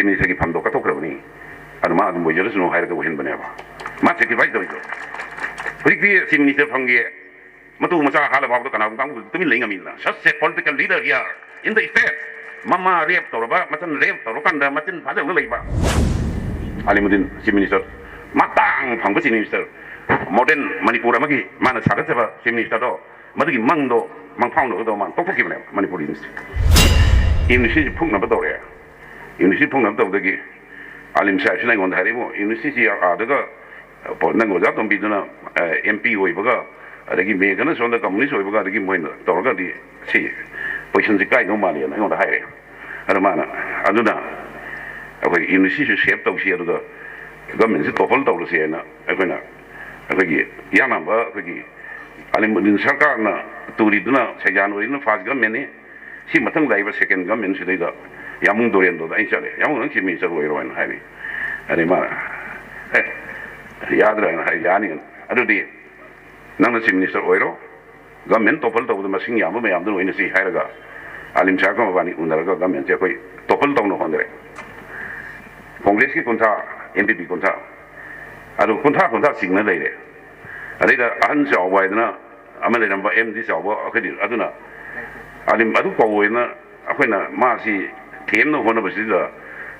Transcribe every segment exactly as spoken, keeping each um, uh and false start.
Chief ꯃꯤꯅꯤꯁꯇꯔꯒꯤ ꯐꯝꯗꯣ ꯀꯠꯊꯣꯛꯈ꯭ꯔꯕꯅꯤ, ꯑꯗꯨ ꯃꯥ ꯑꯗꯨꯝ ꯑꯣꯏꯖꯔꯁꯅꯨ ꯍꯥꯏꯔꯒ ꯑꯣꯏꯍꯟꯕꯅꯦꯕ꯫ ꯃꯥ ꯁꯦꯀ꯭ꯔꯤꯐꯥꯏꯁ ꯇꯧꯔꯤꯗꯣ꯫ ꯍꯧꯖꯤꯛꯇꯤ ꯆꯤꯐ ꯃꯤꯅꯤꯁꯇꯔ ꯐꯝꯒꯤ ꯃꯇꯨ ꯃꯆꯥ ꯍꯥꯠꯂ ꯐꯥꯎꯗ ꯀꯅꯥꯒꯨꯝꯕ ꯀꯥꯡꯕꯨꯗꯨ ꯇꯨꯃꯤꯟ ꯂꯩ ꯉꯝꯃꯤꯗꯅ꯫ Such a political leader here in the state. ꯃꯃꯥ ꯔꯦꯞ ꯇꯧꯔꯕ, ꯃꯆꯟ ꯔꯦꯞ ꯇꯧꯔꯀꯥꯟꯗ ꯃꯆꯤꯟ ꯐꯥꯖꯤꯜꯂꯒ ꯂꯩꯕ ꯑꯂꯤꯃꯨꯗꯤꯟ ꯆꯤꯐ ꯃꯤꯅꯤꯁꯇꯔ, ꯃꯇꯥꯡ ꯐꯪꯕ ꯆꯤꯐ ꯃꯤꯅꯤꯁꯇꯔ, ꯃꯣꯗꯔꯟ ꯃꯅꯤꯄꯨꯔ ꯑꯃꯒꯤ ꯃꯥꯅ ꯁꯥꯒꯠꯆꯕ ꯆꯤꯐ ꯃꯤꯅꯤꯁꯇꯔꯗꯣ, ꯃꯗꯨꯒꯤ ꯃꯪꯗꯣ ꯃꯪꯐꯥꯎꯅꯒꯗꯧꯕ ꯃꯥꯅ ꯇꯣꯛꯊꯣꯛꯈꯤꯕꯅꯦꯕ ꯃꯅꯤꯄꯨꯔ ꯌꯨꯅꯤꯚꯔꯁꯤꯇꯤ꯫ ꯌꯨꯅꯤꯚꯔꯁꯤꯇꯤꯁꯤ ꯐꯨꯛꯅꯕ ꯇꯧꯔꯛꯑꯦ꯫ ꯌꯨꯅꯤꯚꯔꯁꯤꯇꯤ ꯐꯨꯛꯅꯕ ꯇꯧꯕꯗꯒꯤ ꯑꯥꯂꯤꯝ ꯁꯥꯍꯦꯕꯁꯤꯅ ꯑꯩꯉꯣꯟꯗ ꯍꯥꯏꯔꯛꯏꯕꯣ, ꯌꯨꯅꯤꯚꯔꯁꯤꯇꯤꯁꯤ ꯑꯥꯗꯒ ꯅꯪ ꯑꯣꯖꯥ ꯇꯣꯝꯕꯤꯗꯨꯅ ꯑꯦꯝ ꯄꯤ ꯑꯣꯏꯕꯒ, ꯑꯗꯒꯤ ꯃꯦꯘꯅ ꯁꯣꯝꯗ ꯀꯝꯃꯨꯅꯤꯁ ꯑꯣꯏꯕꯒ, ꯑꯗꯒꯤ ꯃꯣꯏꯅ ꯇꯧꯔꯒꯗꯤ ꯁꯤ ꯄꯣꯖꯤꯁꯟꯁꯤ ꯀꯥꯏꯗꯧ ꯃꯥꯜꯂꯦꯅ ꯑꯩꯉꯣꯟꯗ ꯍꯥꯏꯔꯛꯑꯦ꯫ ꯑꯗꯣ ꯃꯥꯅ, ꯑꯗꯨꯅ ꯑꯩꯈꯣꯏ ꯌꯨꯅꯤꯚꯔꯁꯤꯇꯤꯁꯨ ꯁꯦꯞ ꯇꯧꯁꯤ, ꯑꯗꯨꯒ ꯒꯃꯦꯟꯁꯤ ꯇꯣꯄꯜ ꯇꯧꯔꯁꯦꯅ ꯑꯩꯈꯣꯏꯅ, ꯑꯩꯈꯣꯏꯒꯤ ꯏꯌꯥꯝꯕ ꯑꯩꯈꯣꯏꯒꯤ ꯑꯂꯤꯃꯨꯗꯤꯟ ꯁꯔꯀꯥꯔꯅ ꯇꯨꯔꯤꯗꯨꯅ, ꯁꯩꯖꯥꯟ ꯑꯣꯏꯔꯤꯗꯨꯅ ꯐꯥꯔꯁ ꯒꯃꯦꯟꯅꯤ꯫ ꯁꯤ ꯃꯊꯪ ꯂꯥꯛꯏꯕ ꯁꯦꯀꯦꯟ ꯒꯃꯦꯟꯁꯤꯗꯩꯗ ꯌꯥꯝꯕꯨꯡ ꯗꯣꯔꯦꯟꯗꯣꯗ ꯑꯩ ꯆꯠꯂꯦ꯫ "ꯌꯥꯝꯕꯨꯡ, ꯅꯪ ꯆꯤꯐ ꯃꯤꯅꯤꯁꯇꯔ ꯑꯣꯏꯔꯣ?" ꯍꯥꯏꯅ ꯍꯥꯏꯔꯤ꯫ ꯑꯗꯩ ꯃꯥꯅ, "ꯑꯦ, ꯌꯥꯗ꯭ꯔꯥ?" ꯍꯥꯏꯅ ꯍꯥꯏ, "ꯌꯥꯅꯤ꯫ ꯑꯗꯨꯗꯤ ꯅꯪꯅ ꯆꯤꯐ ꯃꯤꯅꯤꯁꯇꯔ ꯑꯣꯏꯔꯣ, ꯒꯃꯦꯟ ꯇꯣꯄꯜ ꯇꯧꯕꯗ ꯃꯁꯤꯡ ꯌꯥꯝꯕ ꯃꯌꯥꯝꯗꯨꯅ ꯑꯣꯏꯅ ꯁꯤ" ꯍꯥꯏꯔꯒ ꯑꯥꯂꯤꯝ ꯁꯥꯍꯦꯕꯀ ꯃꯕꯥꯅꯤ ꯎꯅꯔꯒ ꯒꯃꯦꯟꯁꯦ ꯑꯩꯈꯣꯏ ꯇꯣꯄꯜ ꯇꯧꯅ ꯍꯣꯠꯅꯔꯦ꯫ ꯀꯣꯡꯒ꯭ꯔꯦꯁꯀꯤ ꯀꯨꯟꯊ꯭ꯔꯥ, ꯑꯦꯟ ꯄꯤ ꯄꯤ ꯀꯨꯟꯊ꯭ꯔꯥ, ꯑꯗꯨ ꯀꯨꯟꯊ꯭ꯔꯥ ꯀꯨꯟꯊ꯭ꯔꯥ ꯆꯤꯡꯅ ꯂꯩꯔꯦ꯫ ꯑꯗꯩꯗ ꯑꯍꯟ ꯆꯥꯎꯕ ꯍꯥꯏꯗꯅ ꯑꯃ ꯂꯩꯔꯝꯕ, ꯑꯦꯝ ꯗꯤ ꯆꯥꯎꯕ, ꯑꯩꯈꯣꯏꯗꯤ ꯑꯗꯨꯅ ꯑꯗꯨꯝ ꯑꯗꯨ ꯀꯧꯋꯦꯅ ꯑꯩꯈꯣꯏꯅ ꯃꯥꯁꯤ ꯊꯦꯝꯅꯕ ꯍꯣꯠꯅꯕꯁꯤꯗ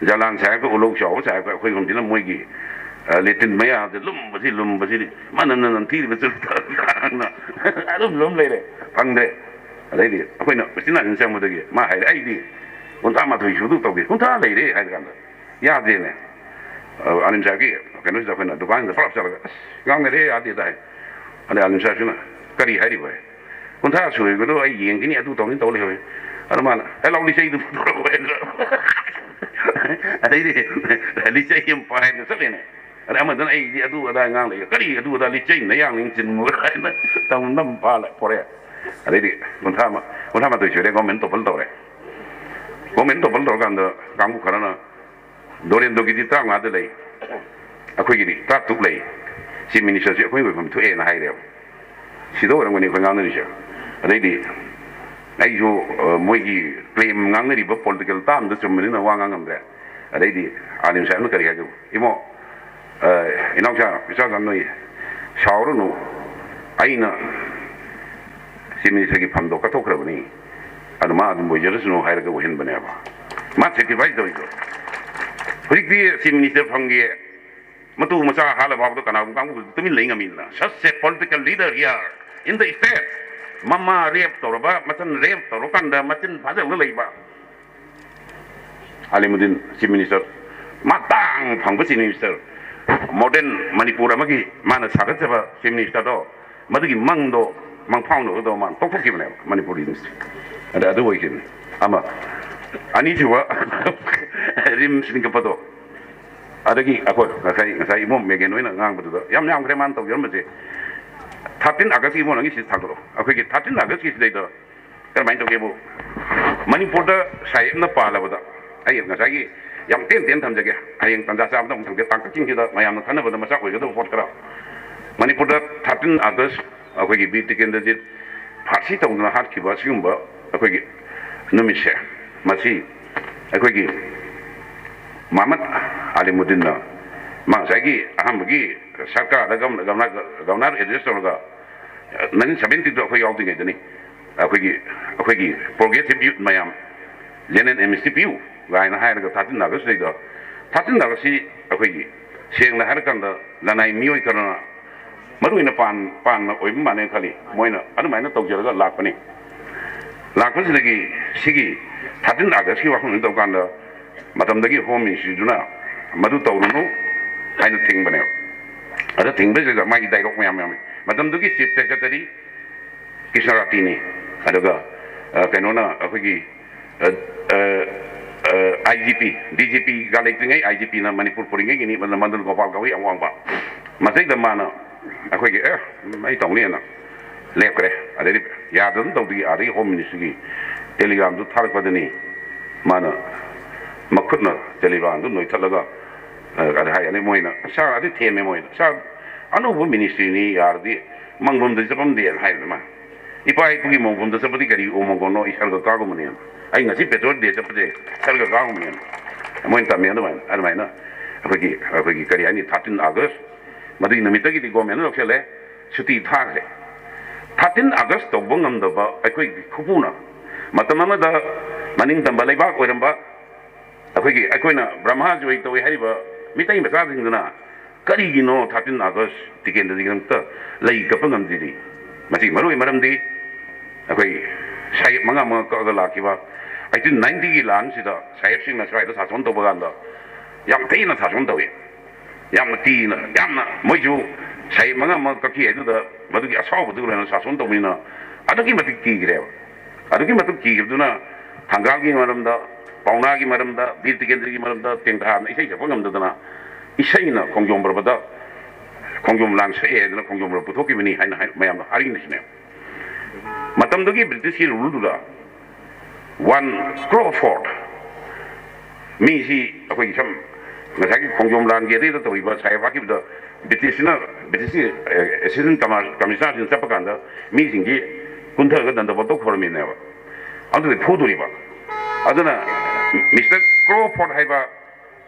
ꯖꯂꯥꯟ ꯁꯥꯍꯦꯕꯀ ꯎꯂꯧ ꯆꯥꯎꯕ ꯁꯥꯍꯦꯕꯀ ꯑꯩꯈꯣꯏ ꯑꯍꯨꯝꯁꯤꯅ ꯃꯣꯏꯒꯤ, ꯑ, ꯂꯦꯇꯤꯟ ꯃꯌꯥꯁꯦ ꯂꯨꯝꯕꯁꯤ ꯂꯨꯝꯕꯁꯤꯗꯤ ꯃꯅꯝꯅ ꯅꯝꯊꯤꯔꯤꯕ ꯆꯨꯔꯨꯞ ꯊꯥꯡꯅ ꯑꯗꯨꯝ ꯂꯨꯝ ꯂꯩꯔꯦ, ꯐꯪꯗ꯭ꯔꯦ꯫ ꯑꯗꯩꯗꯤ ꯑꯩꯈꯣꯏꯅ ꯎꯆꯤꯟ ꯅꯥꯆꯤꯟ ꯆꯪꯕꯗꯒꯤ ꯃꯥ ꯍꯥꯏꯔꯦ, "ꯑꯩꯗꯤ ꯀꯨꯟꯊ꯭ꯔꯥ ꯃꯥꯊꯣꯏ ꯁꯨꯗꯧ ꯇꯧꯗꯦ, ꯀꯨꯟꯊ꯭ꯔꯥ ꯂꯩꯔꯦ" ꯍꯥꯏꯔ ꯀꯥꯟꯗ ꯌꯥꯗꯦꯅꯦ꯫ ꯑ, ꯑꯥꯂꯤꯝ ꯁꯥꯍꯦꯕꯀꯤ ꯀꯩꯅꯣꯁꯤꯗ ꯑꯩꯈꯣꯏꯅ ꯗꯨꯀꯥꯟꯁꯤꯗ ꯄꯨꯂꯞ ꯆꯠꯂꯒ, "ꯑꯁ, ꯉꯥꯡꯅꯔꯦ, ꯌꯥꯗꯦꯗ" ꯍꯥꯏ꯫ ꯑꯗꯩ ꯑꯥꯂꯤꯝ ꯁꯥꯍꯦꯕꯁꯤꯅ, "ꯀꯔꯤ ꯍꯥꯏꯔꯤꯕ?" ꯍꯥꯏ꯫ "ꯀꯨꯟꯊ꯭ꯔꯥ ꯁꯨꯔꯤꯕꯗꯣ ꯑꯩ ꯌꯦꯡꯈꯤꯅꯤ, ꯑꯗꯨ ꯇꯧꯅꯤ" ꯇꯧ ꯂꯩꯍꯧꯋꯦ꯫ ꯑꯗꯨ ꯃꯥꯅ, "ꯑꯦ, ꯂꯥꯎ, ꯂꯤꯆꯩꯗꯨ ꯄꯨꯊꯣꯔꯛꯑꯣ" ꯍꯥꯏꯗꯅ꯫ ꯑꯗꯩꯗꯤ ꯂꯤꯆꯩ ꯑꯃ ꯄꯥꯏꯔꯒ ꯆꯠꯂꯦꯅꯦ꯫ ꯑꯗꯩ ꯑꯃꯗꯨꯅ, "ꯑꯩꯗꯤ ꯑꯗꯨ ꯑꯗꯥ ꯉꯥꯡ ꯂꯩ"꯫ "ꯀꯔꯤ ꯑꯗꯨ ꯑꯗꯥ? ꯂꯤꯆꯩ ꯅꯌꯥꯡ ꯅꯤꯡ ꯆꯤꯟꯕ" ꯍꯥꯏꯅ ꯇꯧ ꯅꯝ ꯐꯥꯂ ꯄꯣꯔꯛꯑꯦ꯫ ꯑꯗꯩꯗꯤ ꯀꯨꯟꯊ꯭ꯔꯥ ꯃ-, ꯀꯨꯟꯊ꯭ꯔꯥ ꯃꯥꯊꯣꯏ ꯁꯨꯔꯦ ꯒꯣꯔꯃꯦꯟ ꯇꯣꯄꯜ ꯇꯧꯔꯦ꯫ ꯒꯣꯔꯃꯦꯟ ꯇꯣꯄꯜ ꯇꯧꯔꯀꯥꯟꯗ ꯀꯥꯡꯕꯨ ꯈꯔꯅ ꯗꯣꯔꯦꯟꯗꯣꯒꯤꯗꯤ ꯇꯔꯥꯃꯉꯥꯗ ꯂꯩ, ꯑꯩꯈꯣꯏꯒꯤꯗꯤ ꯇꯔꯥꯇꯔꯨꯛ ꯂꯩ꯫ ꯆꯤꯐ ꯃꯤꯅꯤꯁꯇꯔꯁꯦ ꯑꯩꯈꯣꯏ ꯑꯣꯏꯐꯝ ꯊꯣꯛꯑꯦꯅ ꯍꯥꯏꯔꯦꯕ꯫ ꯁꯤꯗ ꯑꯣꯏꯔꯝꯒꯅꯤ ꯑꯩꯈꯣꯏ ꯉꯥꯡꯅꯔꯤꯁꯦ꯫ ꯑꯗꯩꯗꯤ ꯑꯩꯁꯨ, ꯑ, ꯃꯣꯏꯒꯤ ꯀ꯭ꯂꯦꯝ ꯉꯥꯡꯅꯔꯤꯕ ꯄꯣꯂꯤꯇꯤꯀꯦꯜ ꯇꯥꯝꯗ ꯆꯨꯝꯕꯅꯤꯅ ꯋꯥ ꯉꯥꯡ ꯉꯝꯗ꯭ꯔꯦ꯫ ꯑꯗꯩꯗꯤ ꯑꯥꯂꯤꯝ ꯁꯥꯍꯦꯕꯅ ꯀꯔꯤ ꯍꯥꯏꯒꯦꯕꯨ, "ꯏꯃꯣ, ꯑ, ꯏꯅꯥꯎꯆꯥ, ꯏꯆꯥꯆꯥ, ꯅꯣꯏ ꯁꯥꯎꯔꯨꯅꯨ, ꯑꯩꯅ ꯆꯤꯐ ꯃꯤꯅꯤꯁꯇꯔꯒꯤ ꯐꯝꯗꯣ ꯀꯠꯊꯣꯛꯈ꯭ꯔꯕꯅꯤ, ꯑꯗꯨ ꯃꯥ ꯑꯗꯨꯝ ꯑꯣꯏꯖꯔꯁꯅꯨ" ꯍꯥꯏꯔꯒ ꯑꯣꯏꯍꯟꯕꯅꯦꯕ꯫ ꯃꯥ ꯁꯦꯀ꯭ꯔꯤꯐꯥꯏꯁ ꯇꯧꯔꯤꯗꯣ꯫ ꯍꯧꯖꯤꯛꯇꯤ ꯆꯤꯐ ꯃꯤꯅꯤꯁꯇꯔ ꯐꯝꯒꯤ ꯃꯇꯨ ꯃꯆꯥ ꯍꯥꯠꯂ ꯐꯥꯎꯕꯗ ꯀꯅꯥꯒꯨꯝꯕ ꯀꯥꯡꯕꯨ ꯇꯨꯃꯤꯟ ꯂꯩ ꯉꯝꯃꯤꯗꯅ꯫ Such a political leader here in the state. ꯃꯃꯥ ꯔꯦꯞ ꯇꯧꯔꯕ, ꯃꯆꯟ ꯔꯦꯞ ꯇꯧꯔꯀꯥꯟꯗ ꯃꯆꯤꯟ ꯐꯥꯖꯤꯜꯂꯒ ꯂꯩꯕ ꯑꯥꯂꯤꯃꯨꯗꯤꯟ ꯆꯤꯐ ꯃꯤꯅꯤꯁꯇꯔ, ꯃꯥ ꯇꯥꯡ ꯐꯪꯕ ꯆꯤꯐ ꯃꯤꯅꯤꯁꯇꯔ, ꯃꯣꯗꯔꯟ ꯃꯅꯤꯄꯨꯔ ꯑꯃꯒꯤ ꯃꯥꯅ ꯁꯥꯒꯠꯆꯕ ꯆꯤꯐ ꯃꯤꯅꯤꯁꯇꯔꯗꯣ, ꯃꯗꯨꯒꯤ ꯃꯪꯗꯣ ꯃꯪꯐꯥꯎꯅꯕꯗꯣ ꯃꯥꯅ ꯇꯣꯛꯊꯣꯛꯈꯤꯕꯅꯦꯕ ꯃꯅꯤꯄꯨꯔ ꯔꯤꯝꯁ꯫ ꯑꯗ ꯑꯗꯨ ꯑꯣꯏꯈꯤꯕꯅꯤ꯫ ꯑꯃ, ꯑꯅꯤꯁꯨꯕ ꯔꯤꯝꯁ ꯂꯤꯡꯈꯠꯄꯗꯣ, ꯑꯗꯒꯤ ꯑꯩꯈꯣꯏ ꯉꯁꯥꯏ, ꯉꯁꯥꯏ ꯏꯃꯣꯝ ꯃꯦꯒꯦꯟ ꯍꯣꯏꯅ ꯉꯥꯡꯕꯗꯨꯗ ꯌꯥꯝ ꯌꯥꯝꯈ꯭ꯔꯦ ꯃꯥꯅ ꯇꯧꯖꯔꯝꯕꯁꯦ꯫ ꯊꯥꯔꯇꯤꯟ ꯑꯥꯒꯁꯀꯤ ꯏꯃꯣ ꯅꯪꯒꯤ ꯁꯤꯗ ꯊꯥꯡꯒꯠꯂꯣ꯫ ꯑꯩꯈꯣꯏꯒꯤ ꯊꯥꯔꯇꯤꯟ ꯑꯥꯒꯁꯀꯤ ꯁꯤꯗꯩꯗ ꯀꯔꯝꯍꯥꯏꯅ ꯇꯧꯒꯦꯕꯨ, ꯃꯅꯤꯄꯨꯔꯗ ꯁꯥꯍꯦꯕꯅ ꯄꯥꯜꯂꯕꯗ, ꯑꯩ ꯉꯁꯥꯏꯒꯤ ꯌꯥꯝ ꯇꯦꯟ ꯇꯦꯟ ꯊꯝꯖꯒꯦ, ꯍꯌꯦꯡ ꯇꯥꯟꯖꯥ ꯆꯥꯕꯗ ꯑꯃꯨꯛ ꯊꯝꯖꯒꯦ, ꯇꯥꯡꯀꯛꯁꯤꯡꯁꯤꯗ ꯃꯌꯥꯝꯅ ꯈꯟꯅꯕꯗ ꯃꯆꯥꯛ ꯑꯣꯏꯒꯗꯕ ꯄꯣꯠ ꯈꯔ꯫ ꯃꯅꯤꯄꯨꯔꯗ ꯊꯥꯔꯇꯤꯟ ꯑꯥꯒꯁ ꯑꯩꯈꯣꯏꯒꯤ ꯕꯤꯔ ꯇꯤꯀꯦꯟꯗ꯭ꯔꯖꯤꯠ ꯐꯥꯁꯤ ꯇꯧꯗꯨꯅ ꯍꯥꯠꯈꯤꯕ ꯑꯁꯤꯒꯨꯝꯕ ꯑꯩꯈꯣꯏꯒꯤ ꯅꯨꯃꯤꯠꯁꯦ, ꯃꯁꯤ ꯑꯩꯈꯣꯏꯒꯤ ꯃꯍꯃꯗ ꯑꯥꯂꯤꯃꯨꯗꯤꯟꯅ ꯃꯥ ꯉꯁꯥꯏꯒꯤ ꯑꯍꯥꯟꯕꯒꯤ ꯁꯔꯀꯥꯔꯗ ꯒꯕꯔꯅꯔ, ꯒꯕꯔꯅꯔ ꯑꯦꯗ꯭ꯔꯦꯁ ꯇꯧꯔꯒ ꯅꯥꯏꯟꯇꯤꯟ ꯁꯕꯦꯟꯇꯤꯗ ꯑꯩꯈꯣꯏ ꯌꯥꯎꯗ꯭ꯔꯤꯉꯩꯗꯅꯤ, ꯑꯩꯈꯣꯏꯒꯤ, ꯑꯩꯈꯣꯏꯒꯤ ꯄ꯭ꯔꯣꯒ꯭ꯔꯦꯁꯤꯞ ꯌꯨꯠ ꯃꯌꯥꯝ ꯖꯦꯅꯔꯦꯜ ꯑꯦꯝꯅꯤꯁꯇꯤ ꯄꯤꯌꯨ ꯀꯥꯏꯅ ꯍꯥꯏꯔꯒ ꯊꯥꯔꯇꯤꯟ ꯑꯥꯒꯁꯇꯩꯗ, ꯊꯥꯔꯇꯤꯟ ꯑꯥꯒꯁꯁꯤ ꯑꯩꯈꯣꯏꯒꯤ ꯁꯦꯡꯅ ꯍꯥꯏꯔꯀꯥꯟꯗ ꯂꯅꯥꯏ ꯃꯤꯑꯣꯏ ꯈꯔꯅ ꯃꯔꯨ ꯑꯣꯏꯅ ꯄꯥꯟ-, ꯄꯥꯟꯅ ꯑꯣꯏꯕ ꯃꯥꯜꯂꯦꯅ ꯈꯜꯂꯤ꯫ ꯃꯣꯏꯅ ꯑꯗꯨꯃꯥꯏꯅ ꯇꯧꯖꯔꯒ ꯂꯥꯛꯄꯅꯤ꯫ ꯂꯥꯛꯄꯁꯤꯗꯒꯤ ꯁꯤꯒꯤ ꯊꯥꯔꯇꯤꯟ ꯑꯥꯒꯁꯀꯤ ꯋꯥꯐꯝꯁꯤ ꯇꯧꯀꯥꯟꯗ ꯃꯇꯝꯗꯒꯤ ꯍꯣꯝ ꯃꯤꯅꯤꯁꯇ꯭ꯔꯤꯗꯨꯅ ꯃꯗꯨ ꯇꯧꯔꯨꯅꯨ ꯍꯥꯏꯅ ꯊꯤꯡꯕꯅꯦꯕ꯫ ꯑꯗ ꯊꯤꯡꯕꯁꯤꯗ ꯃꯥꯒꯤ ꯗꯥꯏꯂꯣꯛ ꯃꯌꯥꯝ ꯌꯥꯝꯃꯤ꯫ ꯃꯇꯝꯗꯨꯒꯤ ꯆꯤꯐ ꯁꯦꯀ꯭ꯔꯦꯇꯔꯤ ꯀ꯭ꯔꯤꯁꯅ ꯔꯥꯇꯤꯅꯤ꯫ ꯑꯗꯨꯒ, ꯑ, ꯀꯩꯅꯣꯅ ꯑꯩꯈꯣꯏꯒꯤ, ꯑ, ꯑ, ꯑ, ꯑꯥꯏ ꯖꯤ ꯄꯤ, ꯗꯤ ꯖꯤ ꯄꯤꯒ ꯂꯩꯇ꯭ꯔꯤꯉꯩ ꯑꯥꯏ ꯖꯤ ꯄꯤꯅ ꯃꯅꯤꯄꯨꯔ ꯄꯨꯔꯤꯉꯩꯒꯤꯅꯤ, ꯃꯗꯨꯅ ꯃꯟꯗꯨꯜ ꯒꯣꯄꯥꯜ ꯀꯧꯏ ꯑꯋꯥꯡꯕ꯫ ꯃꯁꯤꯗꯩꯗ ꯃꯥꯅ ꯑꯩꯈꯣꯏꯒꯤ, "ꯑꯦ, ꯑꯩ ꯇꯧꯅꯤꯅ" ꯂꯦꯞꯈ꯭ꯔꯦ꯫ ꯑꯗꯩꯗꯤ ꯌꯥꯗꯗꯅ ꯇꯧꯗꯒꯤ ꯑꯥꯗꯒꯤ ꯍꯣꯝ ꯃꯤꯅꯤꯁꯇ꯭ꯔꯤꯒꯤ ꯇꯦꯂꯤꯒ꯭ꯔꯥꯝꯗꯨ ꯊꯥꯔꯛꯄꯗꯅꯤ ꯃꯥꯅ ꯃꯈꯨꯠꯅ ꯇꯦꯂꯤꯒ꯭ꯔꯥꯝꯗꯨ ꯅꯣꯏꯊꯠꯂꯒ, ꯑ, ꯑꯗ ꯍꯥꯏ, ꯑꯗꯩ ꯃꯣꯏꯅ, "ꯁꯥꯔ", ꯑꯗꯩ ꯊꯦꯝꯃꯦ ꯃꯣꯏꯅ, "ꯁꯥꯔ, ꯑꯅꯧꯕ ꯃꯤꯅꯤꯁꯇ꯭ꯔꯤꯅꯤ, ꯌꯥꯔꯗꯤ ꯃꯪꯐꯝꯗ ꯆꯠꯐꯝꯗꯦꯅ" ꯍꯥꯏꯕꯗ ꯃꯥ, "ꯏꯄꯥ ꯏꯄꯨꯒꯤ ꯃꯪꯐꯝꯗ ꯆꯠꯄꯗꯤ ꯀꯔꯤ ꯎꯃꯪꯒꯣꯟꯅꯣ? ꯑꯩ ꯁꯔꯒ ꯀꯥꯒꯨꯝꯕꯅꯦꯅ꯫ ꯑꯩ ꯉꯁꯤ ꯄꯦꯇ꯭ꯔꯣꯜ ꯗꯦ ꯆꯠꯄꯁꯦ ꯁꯔꯒ ꯀꯥꯒꯨꯝꯕꯅꯦꯅ"꯫ ꯃꯣꯏꯅ ꯇꯝꯃꯦ ꯑꯗꯨꯃꯥꯏꯅ꯫ ꯑꯗꯨꯃꯥꯏꯅ ꯑꯩꯈꯣꯏꯒꯤ, ꯑꯩꯈꯣꯏꯒꯤ ꯀꯔꯤ ꯍꯥꯏꯅꯤ, ꯊꯥꯔꯇꯤꯟ ꯑꯥꯒꯁ, ꯃꯗꯨꯒꯤ ꯅꯨꯃꯤꯠꯇꯒꯤꯗꯤ ꯒꯣꯔꯃꯦꯟꯅ ꯂꯧꯁꯤꯜꯂꯦ, ꯁꯨꯇꯤ ꯊꯥꯈ꯭ꯔꯦ꯫ ꯊꯥꯔꯇꯤꯟ ꯑꯥꯒꯁ ꯇꯧꯕ ꯉꯝꯗꯕ ꯑꯩꯈꯣꯏꯒꯤ ꯈꯨꯄꯨꯅ, ꯃꯇꯝ ꯑꯃꯗ ꯃꯅꯤꯡ ꯇꯝꯕ ꯂꯩꯕꯥꯛ ꯑꯣꯏꯔꯝꯕ ꯑꯩꯈꯣꯏꯒꯤ, ꯑꯩꯈꯣꯏꯅ ꯕ꯭ꯔꯍꯃꯥ ꯖꯣꯏ ꯇꯧꯏ ꯍꯥꯏꯔꯤꯕ ꯃꯤꯇꯩ ꯃꯆꯥꯁꯤꯡꯗꯨꯅ ꯀꯔꯤꯒꯤꯅꯣ ꯊꯥꯔꯇꯤꯟ ꯑꯥꯒꯁ ꯇꯤꯀꯦꯟꯗ꯭ꯔꯖꯤꯒꯤꯗꯃꯛꯇ ꯂꯩ ꯀꯠꯄ ꯉꯝꯗ꯭ꯔꯤꯗꯤ? ꯃꯁꯤꯒꯤ ꯃꯔꯨꯑꯣꯏ ꯃꯔꯝꯗꯤ ꯑꯩꯈꯣꯏ ꯁꯥꯍꯦꯕ ꯃꯉꯥ ꯃꯉꯥ ꯀꯛꯑꯒ ꯂꯥꯛꯈꯤꯕ ꯑꯩꯠꯇꯤꯟ ꯅꯥꯏꯟꯇꯤꯒꯤ ꯂꯥꯟꯁꯤꯗ ꯁꯥꯍꯦꯕꯁꯤꯡꯅ ꯁ꯭ꯋꯥꯏꯗ ꯁꯥꯁꯣꯟ ꯇꯧꯕ ꯀꯥꯟꯗ ꯌꯥꯝ ꯊꯤꯅ ꯁꯥꯁꯣꯟ ꯇꯧꯏ꯫ ꯌꯥꯝꯅ ꯀꯤꯅ, ꯌꯥꯝꯅ ꯃꯣꯏꯁꯨ ꯁꯥꯍꯦꯕ ꯃꯉꯥ ꯃꯉꯥ ꯀꯛꯈꯤ ꯍꯥꯏꯗꯨꯗ ꯃꯗꯨꯒꯤ ꯑꯁꯥꯎꯕꯗꯨ ꯂꯣꯏꯅ ꯁꯥꯁꯣꯟ ꯇꯧꯕꯅꯤꯅ ꯑꯗꯨꯛꯀꯤ ꯃꯇꯤꯛ ꯀꯤꯈ꯭ꯔꯦꯕ꯫ ꯑꯗꯨꯛꯀꯤ ꯃꯇꯤꯛ ꯀꯤꯈꯤꯕꯗꯨꯅ ꯊꯪꯒꯥꯜꯒꯤ ꯃꯔꯝꯗ, ꯄꯥꯎꯅꯥꯒꯤ ꯃꯔꯝꯗ, ꯕꯤꯔ ꯇꯤꯀꯦꯟꯗ꯭ꯔꯒꯤ ꯃꯔꯝꯗ ꯇꯦꯡꯊꯥꯗꯅ ꯏꯁꯩ ꯁꯛꯄ ꯉꯝꯗꯗꯅ ꯏꯁꯩꯅ ꯈꯣꯡꯖꯣꯝ ꯄꯔꯕꯗ ꯈꯣꯡꯖꯣꯝ ꯂꯥꯟ ꯁꯛꯑꯦ ꯍꯥꯏꯗꯅ ꯈꯣꯡꯖꯣꯝ ꯄꯔꯕ ꯄꯨꯊꯣꯛꯈꯤꯕꯅꯤ ꯍꯥꯏꯅ ꯍꯥꯏ-, ꯃꯌꯥꯝꯅ ꯍꯥꯏꯔꯤꯅꯁꯤꯅꯦ꯫ ꯃꯇꯝꯗꯨꯒꯤ ꯕ꯭ꯔꯤꯇꯤꯁꯀꯤ ꯔꯨꯜꯗꯨꯗ ꯋꯥꯟ ꯀ꯭ꯔꯣꯐꯣꯔꯗ ꯃꯤꯁꯤ ꯑꯩꯈꯣꯏꯒꯤ ꯁꯝ ꯉꯁꯥꯏꯒꯤ ꯈꯣꯡꯖꯣꯝ ꯂꯥꯟꯒꯤ ꯑꯗꯩꯗ ꯇꯧꯔꯤꯕ ꯁꯥꯍꯦꯕ ꯍꯥꯠꯈꯤꯕꯗ ꯕ꯭ꯔꯤꯇꯤꯁꯁꯤꯅ, ꯕ꯭ꯔꯤꯇꯤꯁꯀꯤ ꯑꯦꯁꯤꯁꯇꯦꯟ ꯀꯃꯤꯁꯅꯔꯁꯤꯡ ꯆꯠꯄ ꯀꯥꯟꯗ ꯃꯤꯁꯤꯡꯁꯤ ꯀꯨꯟꯊꯔꯒ ꯗꯟꯗꯕ ꯇꯧꯊꯣꯔꯝꯃꯤꯅꯦꯕ꯫ ꯑꯗꯨꯗꯤ ꯐꯨꯗꯣꯔꯤꯕ꯫ ꯑꯗꯨꯅ ꯃꯤꯁꯇꯔ ꯀ꯭ꯔꯣꯐꯣꯔꯗ ꯍꯥꯏꯕ,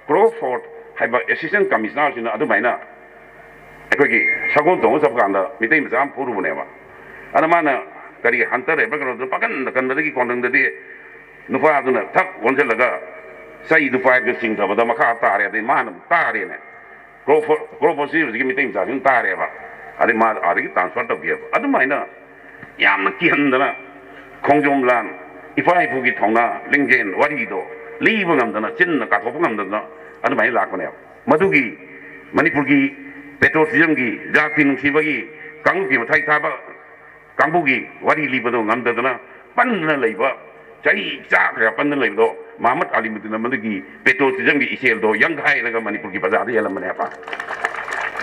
ꯀ꯭ꯔꯣꯐꯣꯔꯗ ꯍꯥꯏꯕ ꯑꯦꯁꯤꯁꯇꯦꯟ ꯀꯃꯤꯁꯅꯔꯁꯤꯅ ꯑꯗꯨꯃꯥꯏꯅ ꯑꯩꯈꯣꯏꯒꯤ ꯁꯒꯣꯜ ꯇꯣꯡꯉ ꯆꯠꯄ ꯀꯥꯟꯗ ꯃꯤꯇꯩ ꯃꯆꯥ ꯑꯃ ꯐꯨꯔꯨꯕꯅꯦꯕ꯫ ꯑꯗ ꯃꯥꯅ ꯀꯔꯤ ꯍꯟꯇꯔ ꯍꯥꯏꯕ꯭ꯔꯥ ꯀꯩꯅꯣꯗꯨ ꯄꯥꯀꯟꯗ ꯀꯟꯕꯗꯒꯤ ꯀꯣꯟꯊꯪꯗꯗꯤ ꯅꯨꯄꯥꯗꯨꯅ ꯊꯛ ꯑꯣꯟꯁꯤꯜꯂꯒ ꯆꯩꯗꯨ ꯄꯥꯏꯔꯒ ꯆꯤꯡꯊꯕꯗ ꯃꯈꯥ ꯇꯥꯔꯦ꯫ ꯑꯗꯩ ꯃꯥꯅ ꯑꯃꯨꯛ ꯇꯥꯔꯦꯅꯦ꯫ ꯀ꯭ꯔꯣꯐꯣꯔꯗ, ꯀ꯭ꯔꯣꯐꯣꯔꯗꯁꯤ ꯍꯧꯖꯤꯛꯀꯤ ꯃꯤꯇꯩ ꯃꯆꯥꯁꯤꯡ ꯇꯥꯔꯦꯕ꯫ ꯑꯗꯩ ꯃꯥ ꯑꯥꯗꯒꯤ ꯇ꯭ꯔꯥꯟꯁꯐꯔ ꯇꯧꯈꯤꯑꯕ꯫ ꯑꯗꯨꯃꯥꯏꯅ ꯌꯥꯝꯅ ꯀꯤꯍꯟꯗꯅ ꯈꯣꯡꯖꯣꯝ ꯂꯥꯟ, ꯏꯄꯥ ꯏꯄꯨꯒꯤ ꯊꯧꯅꯥ, ꯂꯤꯡꯖꯦꯜ, ꯋꯥꯔꯤꯗꯣ ꯂꯤꯕ ꯉꯝꯗꯅ, ꯆꯤꯟꯅ ꯀꯥꯊꯣꯛꯄ ꯉꯝꯗꯗꯅ ꯑꯗꯨꯃꯥꯏꯅ ꯂꯥꯛꯄꯅꯦꯕ꯫ ꯃꯗꯨꯒꯤ ꯃꯅꯤꯄꯨꯔꯒꯤ ꯄꯦꯇ꯭ꯔꯣꯇꯤꯖꯝꯒꯤ, ꯖꯥꯇꯤ ꯅꯨꯡꯁꯤꯕꯒꯤ, ꯀꯥꯡꯂꯨꯞꯀꯤ ꯃꯊꯥꯏ ꯊꯥꯕ ꯀꯥꯡꯕꯨꯒꯤ ꯋꯥꯔꯤ ꯂꯤꯕꯗꯣ ꯉꯝꯗꯗꯅ ꯄꯟꯗꯅ ꯂꯩꯕ, ꯆꯍꯤ ꯆꯥ ꯀꯌꯥ ꯄꯟꯗꯅ ꯂꯩꯕꯗꯣ ꯃꯍꯃꯗ ꯑꯂꯤꯃꯨꯗꯤꯟꯅ ꯃꯗꯨꯒꯤ ꯄꯦꯇ꯭ꯔꯣꯇꯤꯖꯝꯒꯤ ꯏꯆꯦꯜꯗꯣ ꯌꯪꯈꯥꯏꯔꯒ ꯃꯅꯤꯄꯨꯔꯒꯤ ꯄ꯭ꯔꯖꯥꯗ ꯌꯦꯜꯂꯝꯕꯅꯦꯕ꯫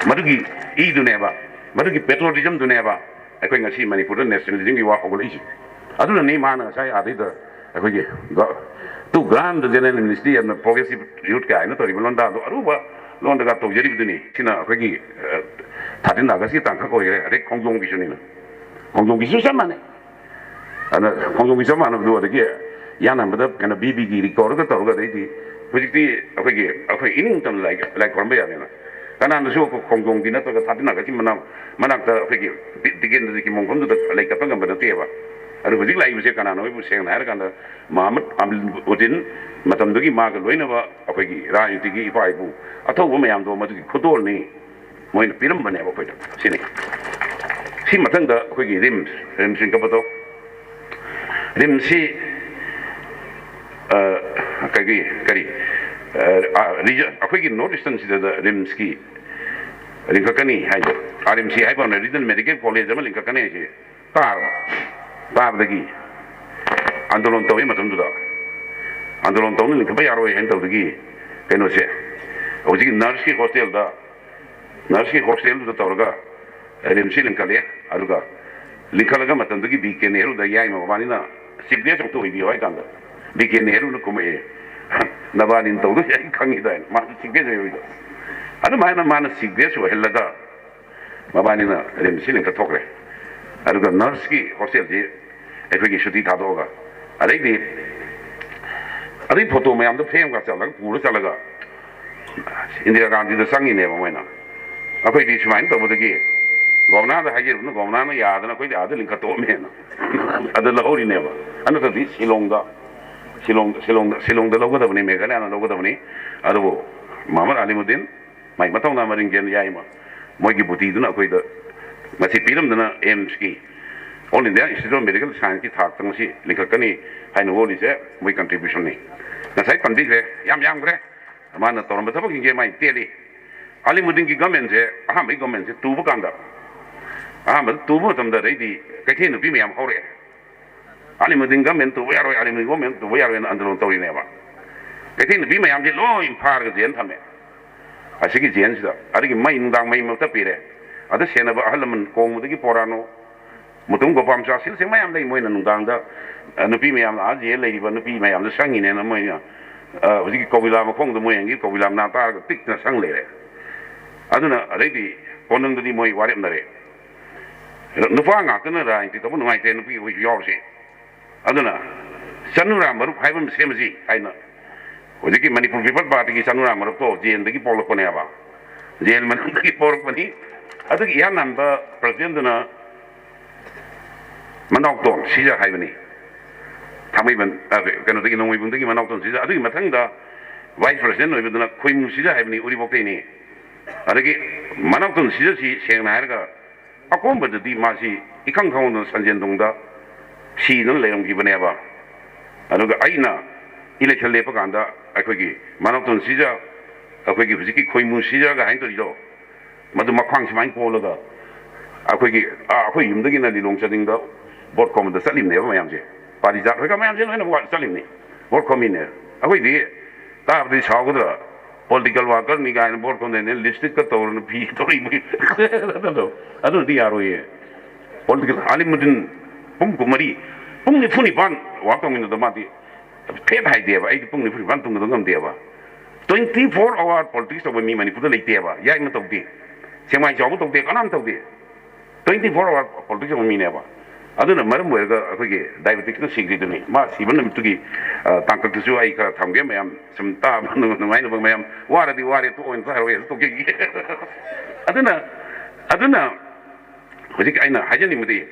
ꯃꯗꯨꯒꯤ ꯏꯗꯨꯅꯦꯕ, ꯃꯗꯨꯒꯤ ꯄꯦꯇ꯭ꯔꯣꯇꯤꯖꯝꯗꯨꯅꯦꯕ ꯑꯩꯈꯣꯏ ꯉꯁꯤ ꯃꯅꯤꯄꯨꯔꯗ ꯅꯦꯁꯅꯦꯂꯤꯖꯝꯒꯤ ꯋꯥ ꯍꯧꯒꯠꯂꯛꯏꯁꯦ꯫ ꯑꯗꯨꯅꯅꯤ ꯃꯥꯅ ꯉꯁꯥꯏ ꯑꯥꯗꯩꯗ ꯑꯩꯈꯣꯏꯒꯤ ꯒ-, to grant the general amnesty and progressive youth ꯀꯥꯏꯅ ꯇꯧꯔꯤꯕ ꯂꯣꯟꯗꯥꯗꯣ ꯑꯔꯨꯕ ꯂꯣꯟꯗꯒ ꯇꯧꯖꯔꯤꯕꯗꯨꯅꯤ꯫ ꯁꯤꯅ ꯑꯩꯈꯣꯏꯒꯤ, ꯑ, ꯊꯥꯔꯇꯤꯟ ꯑꯥꯒꯁꯀꯤ ꯇꯥꯡꯀꯛ ꯑꯣꯏꯈ꯭ꯔꯦ, ꯑꯗꯩ ꯈꯣꯡꯖꯣꯝꯒꯤꯁꯨꯅꯤꯅ꯫ ꯈꯣꯡꯖꯣꯝꯒꯤꯁꯨ ꯆꯞ ꯃꯥꯟꯅꯩ꯫ ꯑꯗ ꯈꯣꯡꯖꯣꯝꯒꯤ ꯆꯞ ꯃꯥꯟꯅꯕꯗꯣ ꯑꯗꯒꯤ ꯌꯥꯅꯕꯗ ꯀꯩꯅꯣ ꯕꯤ ꯕꯤꯒꯤ ꯔꯤꯀꯣꯔꯗꯒ ꯇꯧꯔꯒ ꯑꯗꯩꯗꯤ ꯍꯧꯖꯤꯛꯇꯤ ꯑꯩꯈꯣꯏꯒꯤ, ꯑꯩꯈꯣꯏ ꯏꯅꯤꯡ ꯇꯝꯅ ꯂꯥꯏ, ꯂꯥꯏ ꯈꯣꯏꯔꯝꯕ ꯌꯥꯔꯦꯅ꯫ ꯀꯅꯥꯅꯁꯨ ꯈꯣꯡꯖꯣꯝꯒꯤ ꯅꯠꯇ꯭ꯔꯒ ꯊꯥꯇꯤꯟ ꯅꯥꯒꯠꯀꯤ ꯃꯅꯥ-, ꯃꯅꯥꯛꯇ ꯑꯩꯈꯣꯏꯒꯤ ꯇꯤꯀꯦꯟꯗ꯭ꯔꯖꯤꯠꯀꯤ ꯃꯣꯡꯐꯝꯗꯨꯗ ꯂꯩ ꯀꯠꯄ ꯉꯝꯕ ꯅꯠꯇꯦꯕ꯫ ꯑꯗꯨ ꯍꯧꯖꯤꯛ ꯂꯥꯛꯏꯕꯁꯦ ꯀꯅꯥꯅꯣ ꯍꯥꯏꯕꯨ ꯁꯦꯡꯅ ꯍꯥꯏꯔꯀꯥꯟꯗ ꯃꯍꯃꯨꯗ ꯑꯂꯤꯃꯨꯗꯗꯤꯟ ꯃꯇꯝꯗꯨꯒꯤ ꯃꯥꯒ ꯂꯣꯏꯅꯕ ꯑꯩꯈꯣꯏꯒꯤ ꯔꯥꯖꯅꯤꯇꯤꯒꯤ ꯏꯄꯥ ꯏꯄꯨ ꯑꯊꯧꯕ ꯃꯌꯥꯝꯗꯣ ꯃꯗꯨꯒꯤ ꯈꯨꯗꯣꯜꯅꯤ꯫ ꯃꯣꯏꯅ ꯄꯤꯔꯝꯕꯅꯦꯕ ꯑꯩꯈꯣꯏꯗ꯫ ꯁꯤꯅꯤ꯫ ꯁꯤ ꯃꯊꯪꯗ ꯑꯩꯈꯣꯏꯒꯤ ꯔꯤꯝꯁ, ꯔꯤꯝꯁ ꯂꯤꯡꯈꯠꯄꯗꯣ, ꯔꯤꯝꯁꯁꯤ, ꯑ, ꯀꯔꯤ, ꯀꯔꯤ, ꯑ, ꯑ, ꯔꯤꯖ-, ꯑꯩꯈꯣꯏꯒꯤ ꯅꯣꯔꯠ ꯏꯁꯇꯔꯟꯁꯤꯗ ꯔꯤꯝꯁꯀꯤ ꯂꯤꯡꯈꯠꯀꯅꯤ ꯍꯥꯏꯗꯣ, ꯑꯥꯔ ꯑꯦꯝ ꯁꯤ ꯍꯥꯏꯕ ꯑꯃꯅ ꯔꯤꯖꯅꯦꯜ ꯃꯦꯗꯤꯀꯦꯜ ꯀꯣꯂꯦꯖ ꯑꯃ ꯂꯤꯡꯈꯠꯀꯅꯤ ꯍꯥꯏꯁꯦ ꯇꯥꯔꯕ? ꯇꯥꯕꯗꯒꯤ ꯑꯟꯗꯣꯂꯟ ꯇꯧꯏ ꯃꯇꯝꯗꯨꯗ꯫ ꯑꯟꯗꯣꯂꯟ ꯇꯧꯅ ꯂꯤꯡꯈꯠꯄ ꯌꯥꯔꯣꯏ ꯍꯥꯏꯅ ꯇꯧꯕꯗꯒꯤ ꯀꯩꯅꯣꯁꯦ, ꯍꯧꯖꯤꯛꯀꯤ ꯅꯔꯁꯀꯤ ꯍꯣꯁꯇꯦꯜꯗ, ꯅꯔꯁꯀꯤ ꯍꯣꯁꯇꯦꯜꯗꯨꯗ ꯇꯧꯔꯒ ꯔꯤꯝꯁꯁꯤ ꯂꯤꯡꯈꯠꯂꯦ꯫ ꯑꯗꯨꯒ ꯂꯤꯡꯈꯠꯂꯒ ꯃꯇꯝꯗꯨꯒꯤ ꯕꯤ ꯀꯦ ꯅꯦꯍꯔꯨꯗ ꯌꯥꯏꯃ ꯃꯕꯥꯅꯤꯅ ꯆꯤꯐ ꯒꯦꯁ ꯑꯃꯨꯛꯇ ꯑꯣꯏꯕꯤꯌꯨ ꯍꯥꯏ ꯀꯥꯟꯗ ꯕꯤ ꯀꯦ ꯅꯦꯍꯔꯨꯅ ꯈꯨꯝꯃꯛꯑꯦ, "ꯅꯕꯥꯅꯤꯅ ꯇꯧꯗꯣꯏꯁꯦ ꯑꯩ ꯈꯪꯉꯤꯗꯥꯏꯅ", ꯃꯥ ꯆꯤꯐ ꯒꯦꯁ ꯑꯣꯏꯕꯗꯣ꯫ ꯑꯗꯨꯃꯥꯏꯅ ꯃꯥꯅ ꯆꯤꯐ ꯒꯦꯁ ꯑꯣꯏꯍꯜꯂꯒ ꯃꯕꯥꯅꯤꯅ ꯔꯤꯝꯁꯁꯤ ꯂꯤꯡꯈꯠꯊꯣꯛꯈ꯭ꯔꯦ꯫ ꯑꯗꯨꯒ ꯅꯔꯁꯀꯤ ꯍꯣꯁꯇꯦꯜꯁꯤ ꯑꯩꯈꯣꯏꯒꯤ ꯁꯨꯇꯤ ꯊꯥꯗꯣꯛꯑꯒ, ꯑꯗꯩꯗꯤ ꯑꯗꯨꯒꯤ ꯐꯣꯇꯣ ꯃꯌꯥꯝꯗꯣ ꯐ꯭ꯔꯦꯝꯒ ꯆꯜꯂꯒ ꯄꯨꯔ ꯆꯠꯂꯒ ꯏꯟꯗꯤꯔꯥ ꯒꯥꯟꯙꯤꯗ ꯆꯪꯉꯤꯅꯦꯕ ꯃꯣꯏꯅ꯫ ꯑꯩꯈꯣꯏꯗꯤ ꯁꯨꯃꯥꯏꯅ ꯇꯧꯕꯗꯒꯤ ꯒꯣꯕꯔꯅꯔꯗ ꯍꯥꯏꯖꯔꯨꯕꯅ ꯒꯣꯕꯔꯅꯔꯅ ꯌꯥꯗꯅ ꯑꯩꯈꯣꯏꯗꯤ ꯑꯥꯗ ꯂꯤꯡꯈꯠꯇꯣꯛꯑꯝꯃꯦꯅ꯫ ꯑꯗꯨ ꯂꯧꯍꯧꯔꯤꯅꯦꯕ꯫ ꯑꯗꯨ ꯅꯠꯇ꯭ꯔꯗꯤ ꯁꯤꯂꯣꯡꯗ, ꯁꯤꯂꯣꯡ, ꯁꯤꯂꯣꯡꯗ, ꯁꯤꯂꯣꯡꯗ ꯂꯧꯒꯗꯕꯅꯤ, ꯃꯦꯘꯥꯂꯌꯥꯅ ꯂꯧꯒꯗꯕꯅꯤ꯫ ꯑꯗꯨꯕꯨ ꯃꯍꯃꯨꯗ ꯑꯂꯤꯃꯨꯗꯗꯤꯟ, ꯃꯥꯏ ꯃꯊꯧꯅꯥ ꯃꯔꯤꯡꯖꯦꯜ ꯌꯥꯏꯃ, ꯃꯣꯏꯒꯤ ꯕꯨꯇꯤꯗꯨꯅ ꯑꯩꯈꯣꯏꯗ ꯉꯁꯤ ꯄꯤꯔꯝꯗꯅ ꯑꯦꯝꯁꯀꯤ, all India institute of medical ꯁꯥꯏꯟꯁꯀꯤ ꯊꯥꯛꯇ ꯉꯁꯤ ꯂꯤꯡꯈꯠꯀꯅꯤ ꯍꯥꯏꯅ ꯍꯣꯜꯂꯤꯁꯦ ꯃꯣꯏ ꯀꯟꯇ꯭ꯔꯤꯕ꯭ꯌꯨꯁꯟꯅꯤ꯫ ꯉꯁꯥꯏ ꯄꯟꯕꯤꯈ꯭ꯔꯦ, ꯌꯥꯝ ꯌꯥꯝꯈ꯭ꯔꯦ꯫ ꯃꯥꯅ ꯇꯧꯔꯝꯕ ꯊꯕꯛꯁꯤꯡꯁꯦ ꯃꯥꯏ ꯇꯦꯜꯂꯤ꯫ ꯑꯂꯤꯃꯨꯗꯤꯟꯒꯤ ꯒꯃꯦꯟꯁꯦ, ꯑꯍꯥꯟꯕꯒꯤ ꯒꯃꯦꯟꯁꯦ ꯇꯨꯕ ꯀꯥꯟꯗ, ꯑꯍꯥꯟꯕꯗ ꯇꯨꯕ ꯃꯇꯝꯗ ꯑꯗꯩꯗꯤ ꯀꯩꯊꯦꯜ ꯅꯨꯄꯤ ꯃꯌꯥꯝ ꯍꯧꯔꯛꯑꯦ꯫ ꯑꯂꯤꯃꯨꯗꯤꯟ ꯒꯃꯦꯟ ꯇꯨꯕ ꯌꯥꯔꯣꯏ, ꯑꯂꯤꯃꯨꯗꯤꯟ ꯒꯃꯦꯟ ꯇꯨꯕ ꯌꯥꯔꯣꯏꯅ ꯑꯟꯗꯣꯂꯟ ꯇꯧꯔꯤꯅꯦꯕ꯫ ꯀꯩꯊꯦꯜ ꯅꯨꯄꯤ ꯃꯌꯥꯝꯁꯦ ꯂꯣꯏ ꯐꯥꯔꯒ ꯖꯦꯜ ꯊꯝꯃꯦ꯫ ꯑꯁꯤꯒꯤ ꯖꯦꯜꯁꯤꯗ꯫ ꯑꯗꯒꯤ ꯃꯩ ꯅꯨꯡꯗꯥꯡ ꯃꯩ ꯃꯛꯇ ꯄꯤꯔꯦ꯫ ꯑꯗ ꯁꯦꯟꯅꯕ ꯑꯍꯜ ꯂꯃꯟ ꯀꯣꯡꯕꯗꯒꯤ ꯄꯣꯔꯥꯅꯣ, ꯃꯨꯇꯨꯝ ꯒꯣꯄꯥꯝꯆꯥ, ꯁꯤꯜꯁꯦ ꯃꯌꯥꯝ ꯂꯩ꯫ ꯃꯣꯏꯅ ꯅꯨꯡꯗꯥꯡꯗ, ꯑ, ꯅꯨꯄꯤ ꯃꯌꯥꯝ ꯑꯥ ꯖꯦꯜ ꯂꯩꯔꯤꯕ ꯅꯨꯄꯤ ꯃꯌꯥꯝꯗꯣ ꯁꯪꯉꯤꯅꯦꯅ ꯃꯣꯏꯅ, ꯑ, ꯍꯧꯖꯤꯛꯀꯤ ꯀꯧꯕꯤꯂꯥ ꯃꯈꯣꯡꯗ ꯃꯣꯏ ꯑꯪꯒꯤ ꯀꯧꯕꯤꯂꯥ ꯃꯅꯥ ꯇꯥꯔꯒ ꯇꯤꯛꯇꯅ ꯁꯪ ꯂꯩꯔꯦ꯫ ꯑꯗꯨꯅ ꯑꯗꯩꯗꯤ ꯀꯣꯅꯨꯡꯗꯗꯤ ꯃꯣꯏ ꯋꯥꯔꯦꯞꯅꯔꯦ꯫ ꯅꯨꯄꯥ ꯉꯥꯛꯇꯅ ꯔꯥꯖꯅꯤꯇꯤ ꯇꯧꯕ ꯅꯨꯡꯉꯥꯏꯇꯦ, ꯅꯨꯄꯤ ꯑꯩꯈꯣꯏꯁꯨ ꯌꯥꯎꯔꯁꯤ꯫ ꯑꯗꯨꯅ ꯆꯅꯨꯔꯥ ꯃꯔꯨꯞ ꯍꯥꯏꯕ ꯑꯃ ꯁꯦꯝꯃꯁꯤ ꯍꯥꯏꯅ ꯍꯧꯖꯤꯛꯀꯤ ꯃꯅꯤꯄꯨꯔ ꯄꯤꯄꯜ ꯄꯥꯔꯇꯤꯒꯤ ꯆꯅꯨꯔꯥ ꯃꯔꯨꯞꯇꯣ ꯖꯦꯜꯗꯒꯤ ꯄꯣꯛꯂꯛꯄꯅꯦꯕ꯫ ꯖꯦꯜ ꯃꯅꯨꯡꯗꯒꯤ ꯄꯣꯛꯂꯛꯄꯅꯤ꯫ ꯑꯗꯨꯒꯤ ꯏꯍꯥꯟ ꯍꯥꯟꯕ ꯄ꯭ꯔꯁꯤꯗꯦꯟꯗꯨꯅ ꯃꯅꯥꯎꯇꯣꯟ ꯁꯤꯖ ꯍꯥꯏꯕꯅꯤ꯫ ꯊꯥꯡꯃꯩꯕꯟ, ꯑ, ꯀꯩꯅꯣꯗꯒꯤ, ꯅꯣꯡꯃꯩꯕꯨꯡꯗꯒꯤ ꯃꯅꯥꯎꯇꯣꯟ ꯁꯤꯖ꯫ ꯑꯗꯨꯒꯤ ꯃꯊꯪꯗ ꯚꯥꯏꯁ ꯄ꯭ꯔꯁꯤꯗꯦꯟ ꯑꯣꯏꯕꯗꯨꯅ ꯈꯣꯏꯃꯨ ꯁꯤꯖ ꯍꯥꯏꯕꯅꯤ, ꯎꯔꯤꯄꯣꯛꯇꯩꯅꯤ꯫ ꯑꯗꯒꯤ ꯃꯅꯥꯎꯇꯣꯟ ꯁꯤꯖꯁꯤ ꯁꯦꯡꯅ ꯍꯥꯏꯔꯒ ꯑꯀꯣꯝꯕꯗꯗꯤ ꯃꯥꯁꯤ ꯏꯈꯪ ꯈꯪꯍꯧꯗꯅ ꯁꯟꯖꯦꯟꯗꯣꯡꯗ ꯁꯤꯗꯨꯅ ꯂꯩꯔꯝꯈꯤꯕꯅꯦꯕ꯫ ꯑꯗꯨꯒ ꯑꯩꯅ ꯏꯂꯦꯛꯁꯟ ꯂꯦꯞꯄ ꯀꯥꯟꯗ ꯑꯩꯈꯣꯏꯒꯤ ꯃꯅꯥꯎꯇꯣꯟ ꯁꯤꯖ, ꯑꯩꯈꯣꯏꯒꯤ ꯍꯧꯖꯤꯛꯀꯤ ꯈꯣꯏꯃꯨ ꯁꯤꯖꯒ ꯍꯥꯏꯅ ꯇꯧꯔꯤꯗꯣ, ꯃꯗꯨ ꯃꯈ꯭ꯋꯥꯡ ꯁꯨꯃꯥꯏꯅ ꯀꯣꯜꯂꯒ ꯑꯩꯈꯣꯏꯒꯤ, ꯑꯥ, ꯑꯩꯈꯣꯏ ꯌꯨꯝꯗꯒꯤꯅ ꯂꯤꯂꯣꯡ ꯆꯥꯗꯤꯡꯗ ꯚꯣꯠ ꯈꯣꯝꯕꯗ ꯆꯠꯂꯤꯕꯅꯦꯕ ꯃꯌꯥꯝꯁꯦ꯫ ꯄꯥꯔꯤꯖꯥꯠ ꯍꯣꯏꯒ ꯃꯌꯥꯝꯁꯦ ꯂꯣꯏꯅ ꯆꯠꯂꯤꯕꯅꯤ, ꯚꯣꯠ ꯈꯣꯝꯃꯤꯅꯦ꯫ ꯑꯩꯈꯣꯏꯗꯤ ꯇꯥꯕꯗꯤ ꯁꯥꯎꯒꯗ꯭ꯔꯥ, ꯄꯣꯂꯤꯇꯤꯀꯦꯜ ꯋꯥꯔꯀꯔꯅꯤ ꯀꯥꯏꯅ ꯚꯣꯠ ꯈꯣꯝꯗꯣꯏꯅꯦ, ꯂꯤꯞꯁꯇꯤꯛꯀ ꯇꯧꯔꯅ ꯐꯤ ꯇꯧꯔꯤꯕ꯫ ꯑꯗꯨꯅꯗꯤ ꯌꯥꯔꯣꯏꯌꯦ꯫ ꯄꯣꯂꯤꯇꯤꯀꯦꯜ ꯑꯥꯂꯤꯃꯨꯗꯤꯟ ꯄꯨꯡ ꯀꯨꯟꯃꯔꯤ, ꯄꯨꯡ ꯅꯤꯐꯨ ꯅꯤꯄꯥꯟ ꯋꯥꯛ ꯇꯧꯃꯤꯟꯅꯗ ꯃꯥꯗꯤ ꯐꯦꯠ ꯍꯥꯏꯗꯦꯕ꯫ ꯑꯩꯗꯤ ꯄꯨꯡ ꯅꯤꯐꯨ ꯅꯤꯄꯥꯟ ꯇꯨꯡꯒꯗꯕ ꯉꯝꯗꯦꯕ꯫ Twenty four hour politics ꯇꯧꯕ ꯃꯤ ꯃꯅꯤꯄꯨꯔꯗ ꯂꯩꯇꯦꯕ꯫ ꯌꯥꯏꯃ ꯇꯧꯗꯦ, ꯁꯦꯡꯃꯥꯏ ꯆꯥꯎꯕ ꯇꯧꯗꯦ, ꯀꯅꯥꯝ ꯇꯧꯗꯦ꯫ Twenty four hour politics ꯇꯧꯕ ꯃꯤꯅꯦꯕ꯫ ꯑꯗꯨꯅ ꯃꯔꯝ ꯑꯣꯏꯔꯒ ꯑꯩꯈꯣꯏꯒꯤ ꯗꯥꯏꯕꯦꯇꯤꯛꯁꯅ ꯁꯤꯈ꯭ꯔꯤꯗꯨꯅꯤ꯫ ꯃꯥ ꯁꯤꯕ ꯅꯨꯃꯤꯠꯇꯨꯒꯤ, ꯑ, ꯇꯥꯡꯀꯛꯇꯨꯁꯨ ꯑꯩ ꯈꯔ ꯊꯝꯒꯦ ꯃꯌꯥꯝ꯫ ꯁꯨꯝ ꯇꯥꯕ ꯅꯨꯡ-, ꯅꯨꯡꯉꯥꯏꯅꯕ ꯃꯌꯥꯝ꯫ ꯋꯥꯔꯗꯤ ꯋꯥꯔꯦ, ꯇꯣꯛꯑꯣꯅ ꯍꯥꯏꯔꯛꯑꯣ, ꯇꯣꯛꯆꯈꯤꯒꯦ꯫ ꯑꯗꯨꯅ, ꯑꯗꯨꯅ ꯍꯧꯖꯤꯛ ꯑꯩꯅ ꯍꯥꯏꯖꯅꯤꯡꯕꯗꯤ,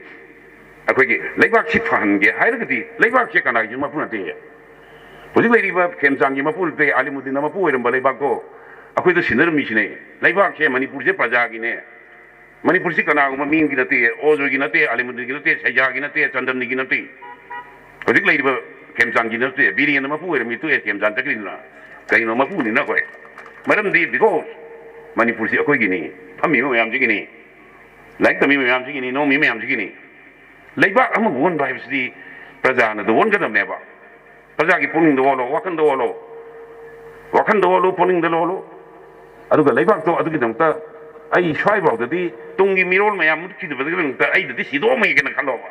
ꯑꯩꯈꯣꯏꯒꯤ ꯂꯩꯕꯥꯛꯁꯤ ꯐꯍꯟꯒꯦ ꯍꯥꯏꯔꯒꯗꯤ ꯂꯩꯕꯥꯛꯁꯦ ꯀꯅꯥꯒꯤꯁꯨ ꯃꯄꯨ ꯅꯠꯇꯦ꯫ ꯍꯧꯖꯤꯛ ꯂꯩꯔꯤꯕ ꯈꯦꯝꯆꯥꯟꯒꯤ ꯃꯄꯨ ꯅꯠꯇꯦ, ꯑꯥꯂꯤꯃꯨꯗꯤꯟꯅ ꯃꯄꯨ ꯑꯣꯏꯔꯝꯕ ꯂꯩꯕꯥꯛꯇꯣ ꯑꯩꯈꯣꯏꯗ ꯁꯤꯟꯅꯔꯝꯃꯤꯁꯤꯅꯦ꯫ ꯂꯩꯕꯥꯛꯁꯦ ꯃꯅꯤꯄꯨꯔꯁꯦ ꯄ꯭ꯔꯖꯥꯒꯤꯅꯦ꯫ ꯃꯅꯤꯄꯨꯔꯁꯤ ꯀꯅꯥꯒꯨꯝꯕ ꯃꯤꯒꯤ ꯅꯠꯇꯦ, ꯑꯣꯖꯣꯏꯒꯤ ꯅꯠꯇꯦ, ꯑꯥꯂꯤꯃꯨꯗꯤꯟꯒꯤ ꯅꯠꯇꯦ, ꯁꯩꯖꯥꯒꯤ ꯅꯠꯇꯦ, ꯆꯟꯗꯝꯅꯤꯒꯤ ꯅꯠꯇꯦ꯫ ꯍꯧꯖꯤꯛ ꯂꯩꯔꯤꯕ ꯈꯦꯝꯆꯥꯟꯒꯤ ꯅꯠꯇꯦ, ꯕꯤꯔꯦꯟꯅ ꯃꯄꯨ ꯑꯣꯏꯔꯝꯃꯤ, ꯇꯣꯛꯑꯦ, ꯈꯦꯝꯆꯥꯟ ꯆꯠꯈ꯭ꯔꯤꯗꯨꯅ꯫ ꯀꯩꯅꯣ ꯃꯄꯨꯅꯤꯅ ꯑꯩꯈꯣꯏ? ꯃꯔꯝꯗꯤ because ꯃꯅꯤꯄꯨꯔꯁꯤ ꯑꯩꯈꯣꯏꯒꯤꯅꯤ, ꯐꯝꯃꯤꯕ ꯃꯌꯥꯝꯁꯤꯒꯤꯅꯤ, ꯂꯥꯏꯔꯤꯛ ꯇꯝꯃꯤꯕ ꯃꯌꯥꯝꯁꯤꯒꯤꯅꯤ, ꯅꯣꯝꯃꯤꯕ ꯃꯌꯥꯝꯁꯤꯒꯤꯅꯤ꯫ ꯂꯩꯕꯥꯛ ꯑꯃ ꯑꯣꯟꯕ ꯍꯥꯏꯕꯁꯤꯗꯤ ꯄ꯭ꯔꯖꯥꯅ ꯑꯗꯨ ꯑꯣꯟꯒꯗꯕꯅꯦꯕ꯫ ꯄ꯭ꯔꯖꯥꯒꯤ ꯄꯨꯛꯅꯤꯡꯗ ꯑꯣꯜꯂꯣ, ꯋꯥꯈꯜꯗ ꯑꯣꯜꯂꯣ, ꯋꯥꯈꯜꯗ ꯑꯣꯜꯂꯣ, ꯄꯨꯛꯅꯤꯡꯗ ꯑꯣꯜꯂꯣ꯫ ꯑꯗꯨꯒ ꯂꯩꯕꯥꯛꯇꯣ ꯑꯗꯨꯒꯤꯗꯃꯛꯇ ꯑꯩ ꯁ꯭ꯋꯥꯏꯐꯥꯎꯗꯗꯤ ꯇꯨꯡꯒꯤ ꯃꯤꯔꯣꯜ ꯃꯌꯥꯝ ꯃꯨꯠꯈꯤꯗꯕꯒꯤꯗꯃꯛꯇ ꯑꯩꯗꯗꯤ ꯁꯤꯗꯣꯛꯑꯝꯃꯒꯦꯅ ꯈꯜꯂꯣꯕ꯫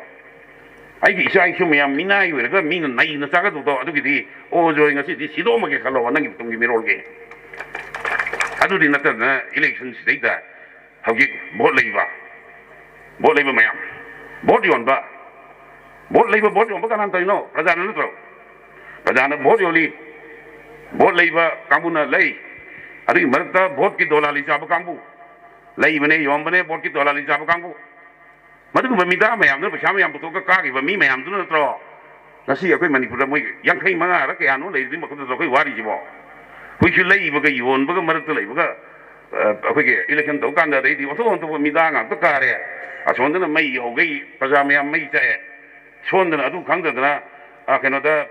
ꯑꯩꯒꯤ ꯏꯆꯥ ꯏꯁꯨ ꯃꯌꯥꯝ ꯃꯤꯅꯥꯏ ꯑꯣꯏꯔꯒ ꯃꯤꯅ ꯅꯩꯅ ꯆꯥꯒꯗꯧꯗꯣ ꯑꯗꯨꯒꯤꯗꯤ ꯑꯣꯖꯣꯏ ꯉꯁꯤꯗꯤ ꯁꯤꯗꯣꯛꯑꯝꯃꯒꯦ ꯈꯜꯂꯣꯕ, ꯅꯪꯒꯤ ꯇꯨꯡꯒꯤ ꯃꯤꯔꯣꯜꯒꯤ꯫ ꯑꯗꯨꯗꯤ ꯅꯠꯇꯗꯅ ꯏꯂꯦꯛꯁꯟ ꯁꯤꯗꯩꯗ ꯍꯧꯖꯤꯛ ꯚꯣꯠ ꯂꯩꯕ, ꯚꯣꯠ ꯂꯩꯕ ꯃꯌꯥꯝ, ꯚꯣꯠ ꯌꯣꯟꯕ, ꯚꯣꯠ ꯂꯩꯕ, ꯚꯣꯠ ꯌꯣꯟꯕ ꯀꯅꯥꯅ ꯇꯧꯔꯤꯅꯣ? ꯄ꯭ꯔꯖꯥꯅ ꯅꯠꯇ꯭ꯔꯣ? ꯄ꯭ꯔꯖꯥꯅ ꯚꯣꯠ ꯌꯣꯜꯂꯤ, ꯚꯣꯠ ꯂꯩꯕ ꯀꯥꯡꯕꯨꯅ ꯂꯩ, ꯑꯗꯨꯒꯤ ꯃꯔꯛꯇ ꯚꯣꯠꯀꯤ ꯗꯣꯂꯥꯂꯤ ꯆꯥꯕ ꯀꯥꯡꯕꯨ ꯂꯩꯕꯅꯦ, ꯌꯣꯟꯕꯅꯦ, ꯚꯣꯠꯀꯤ ꯗꯣꯂꯥꯂꯤ ꯆꯥꯕ ꯀꯥꯡꯕꯨ꯫ ꯃꯗꯨꯒꯨꯝꯕ ꯃꯤꯗꯥ ꯃꯌꯥꯝꯗꯨꯅ ꯄꯩꯁꯥ ꯃꯌꯥꯝ ꯄꯨꯊꯣꯛꯑꯒ ꯀꯥꯈꯤꯕ ꯃꯤ ꯃꯌꯥꯝꯗꯨꯅ ꯅꯠꯇ꯭ꯔꯣ ꯉꯁꯤ ꯑꯩꯈꯣꯏ ꯃꯅꯤꯄꯨꯔꯗ ꯃꯣꯏ ꯌꯥꯡꯈꯩ ꯃꯉꯥꯔ ꯀꯌꯥꯅꯣ ꯂꯩꯔꯤꯗꯨ ꯃꯈꯨꯠꯇ ꯑꯩꯈꯣꯏ ꯋꯥꯔꯤꯁꯤꯕꯣ? ꯍꯧꯖꯤꯛꯁꯨ ꯂꯩꯕꯒ ꯌꯣꯟꯕꯒ ꯃꯔꯛꯇ ꯂꯩꯕꯒ, ꯑ, ꯑꯩꯈꯣꯏꯒꯤ ꯏꯂꯦꯛꯁꯟ ꯇꯧ ꯀꯥꯟꯗ ꯑꯗꯩꯗꯤ ꯑꯣꯟꯊꯣꯛ ꯑꯣꯟꯊꯣꯛꯄ ꯃꯤꯗꯥ ꯉꯥꯛꯇ ꯀꯥꯔꯦ꯫ ꯑꯁꯣꯝꯗꯅ ꯃꯩ ꯍꯧꯒꯩ ꯄ꯭ꯔꯖꯥ ꯃꯌꯥꯝ ꯃꯩ ꯆꯥꯛꯑꯦ, ꯁꯣꯝꯗꯅ ꯑꯗꯨ ꯈꯪꯗꯗꯅ, ꯑ, ꯀꯩꯅꯣꯗ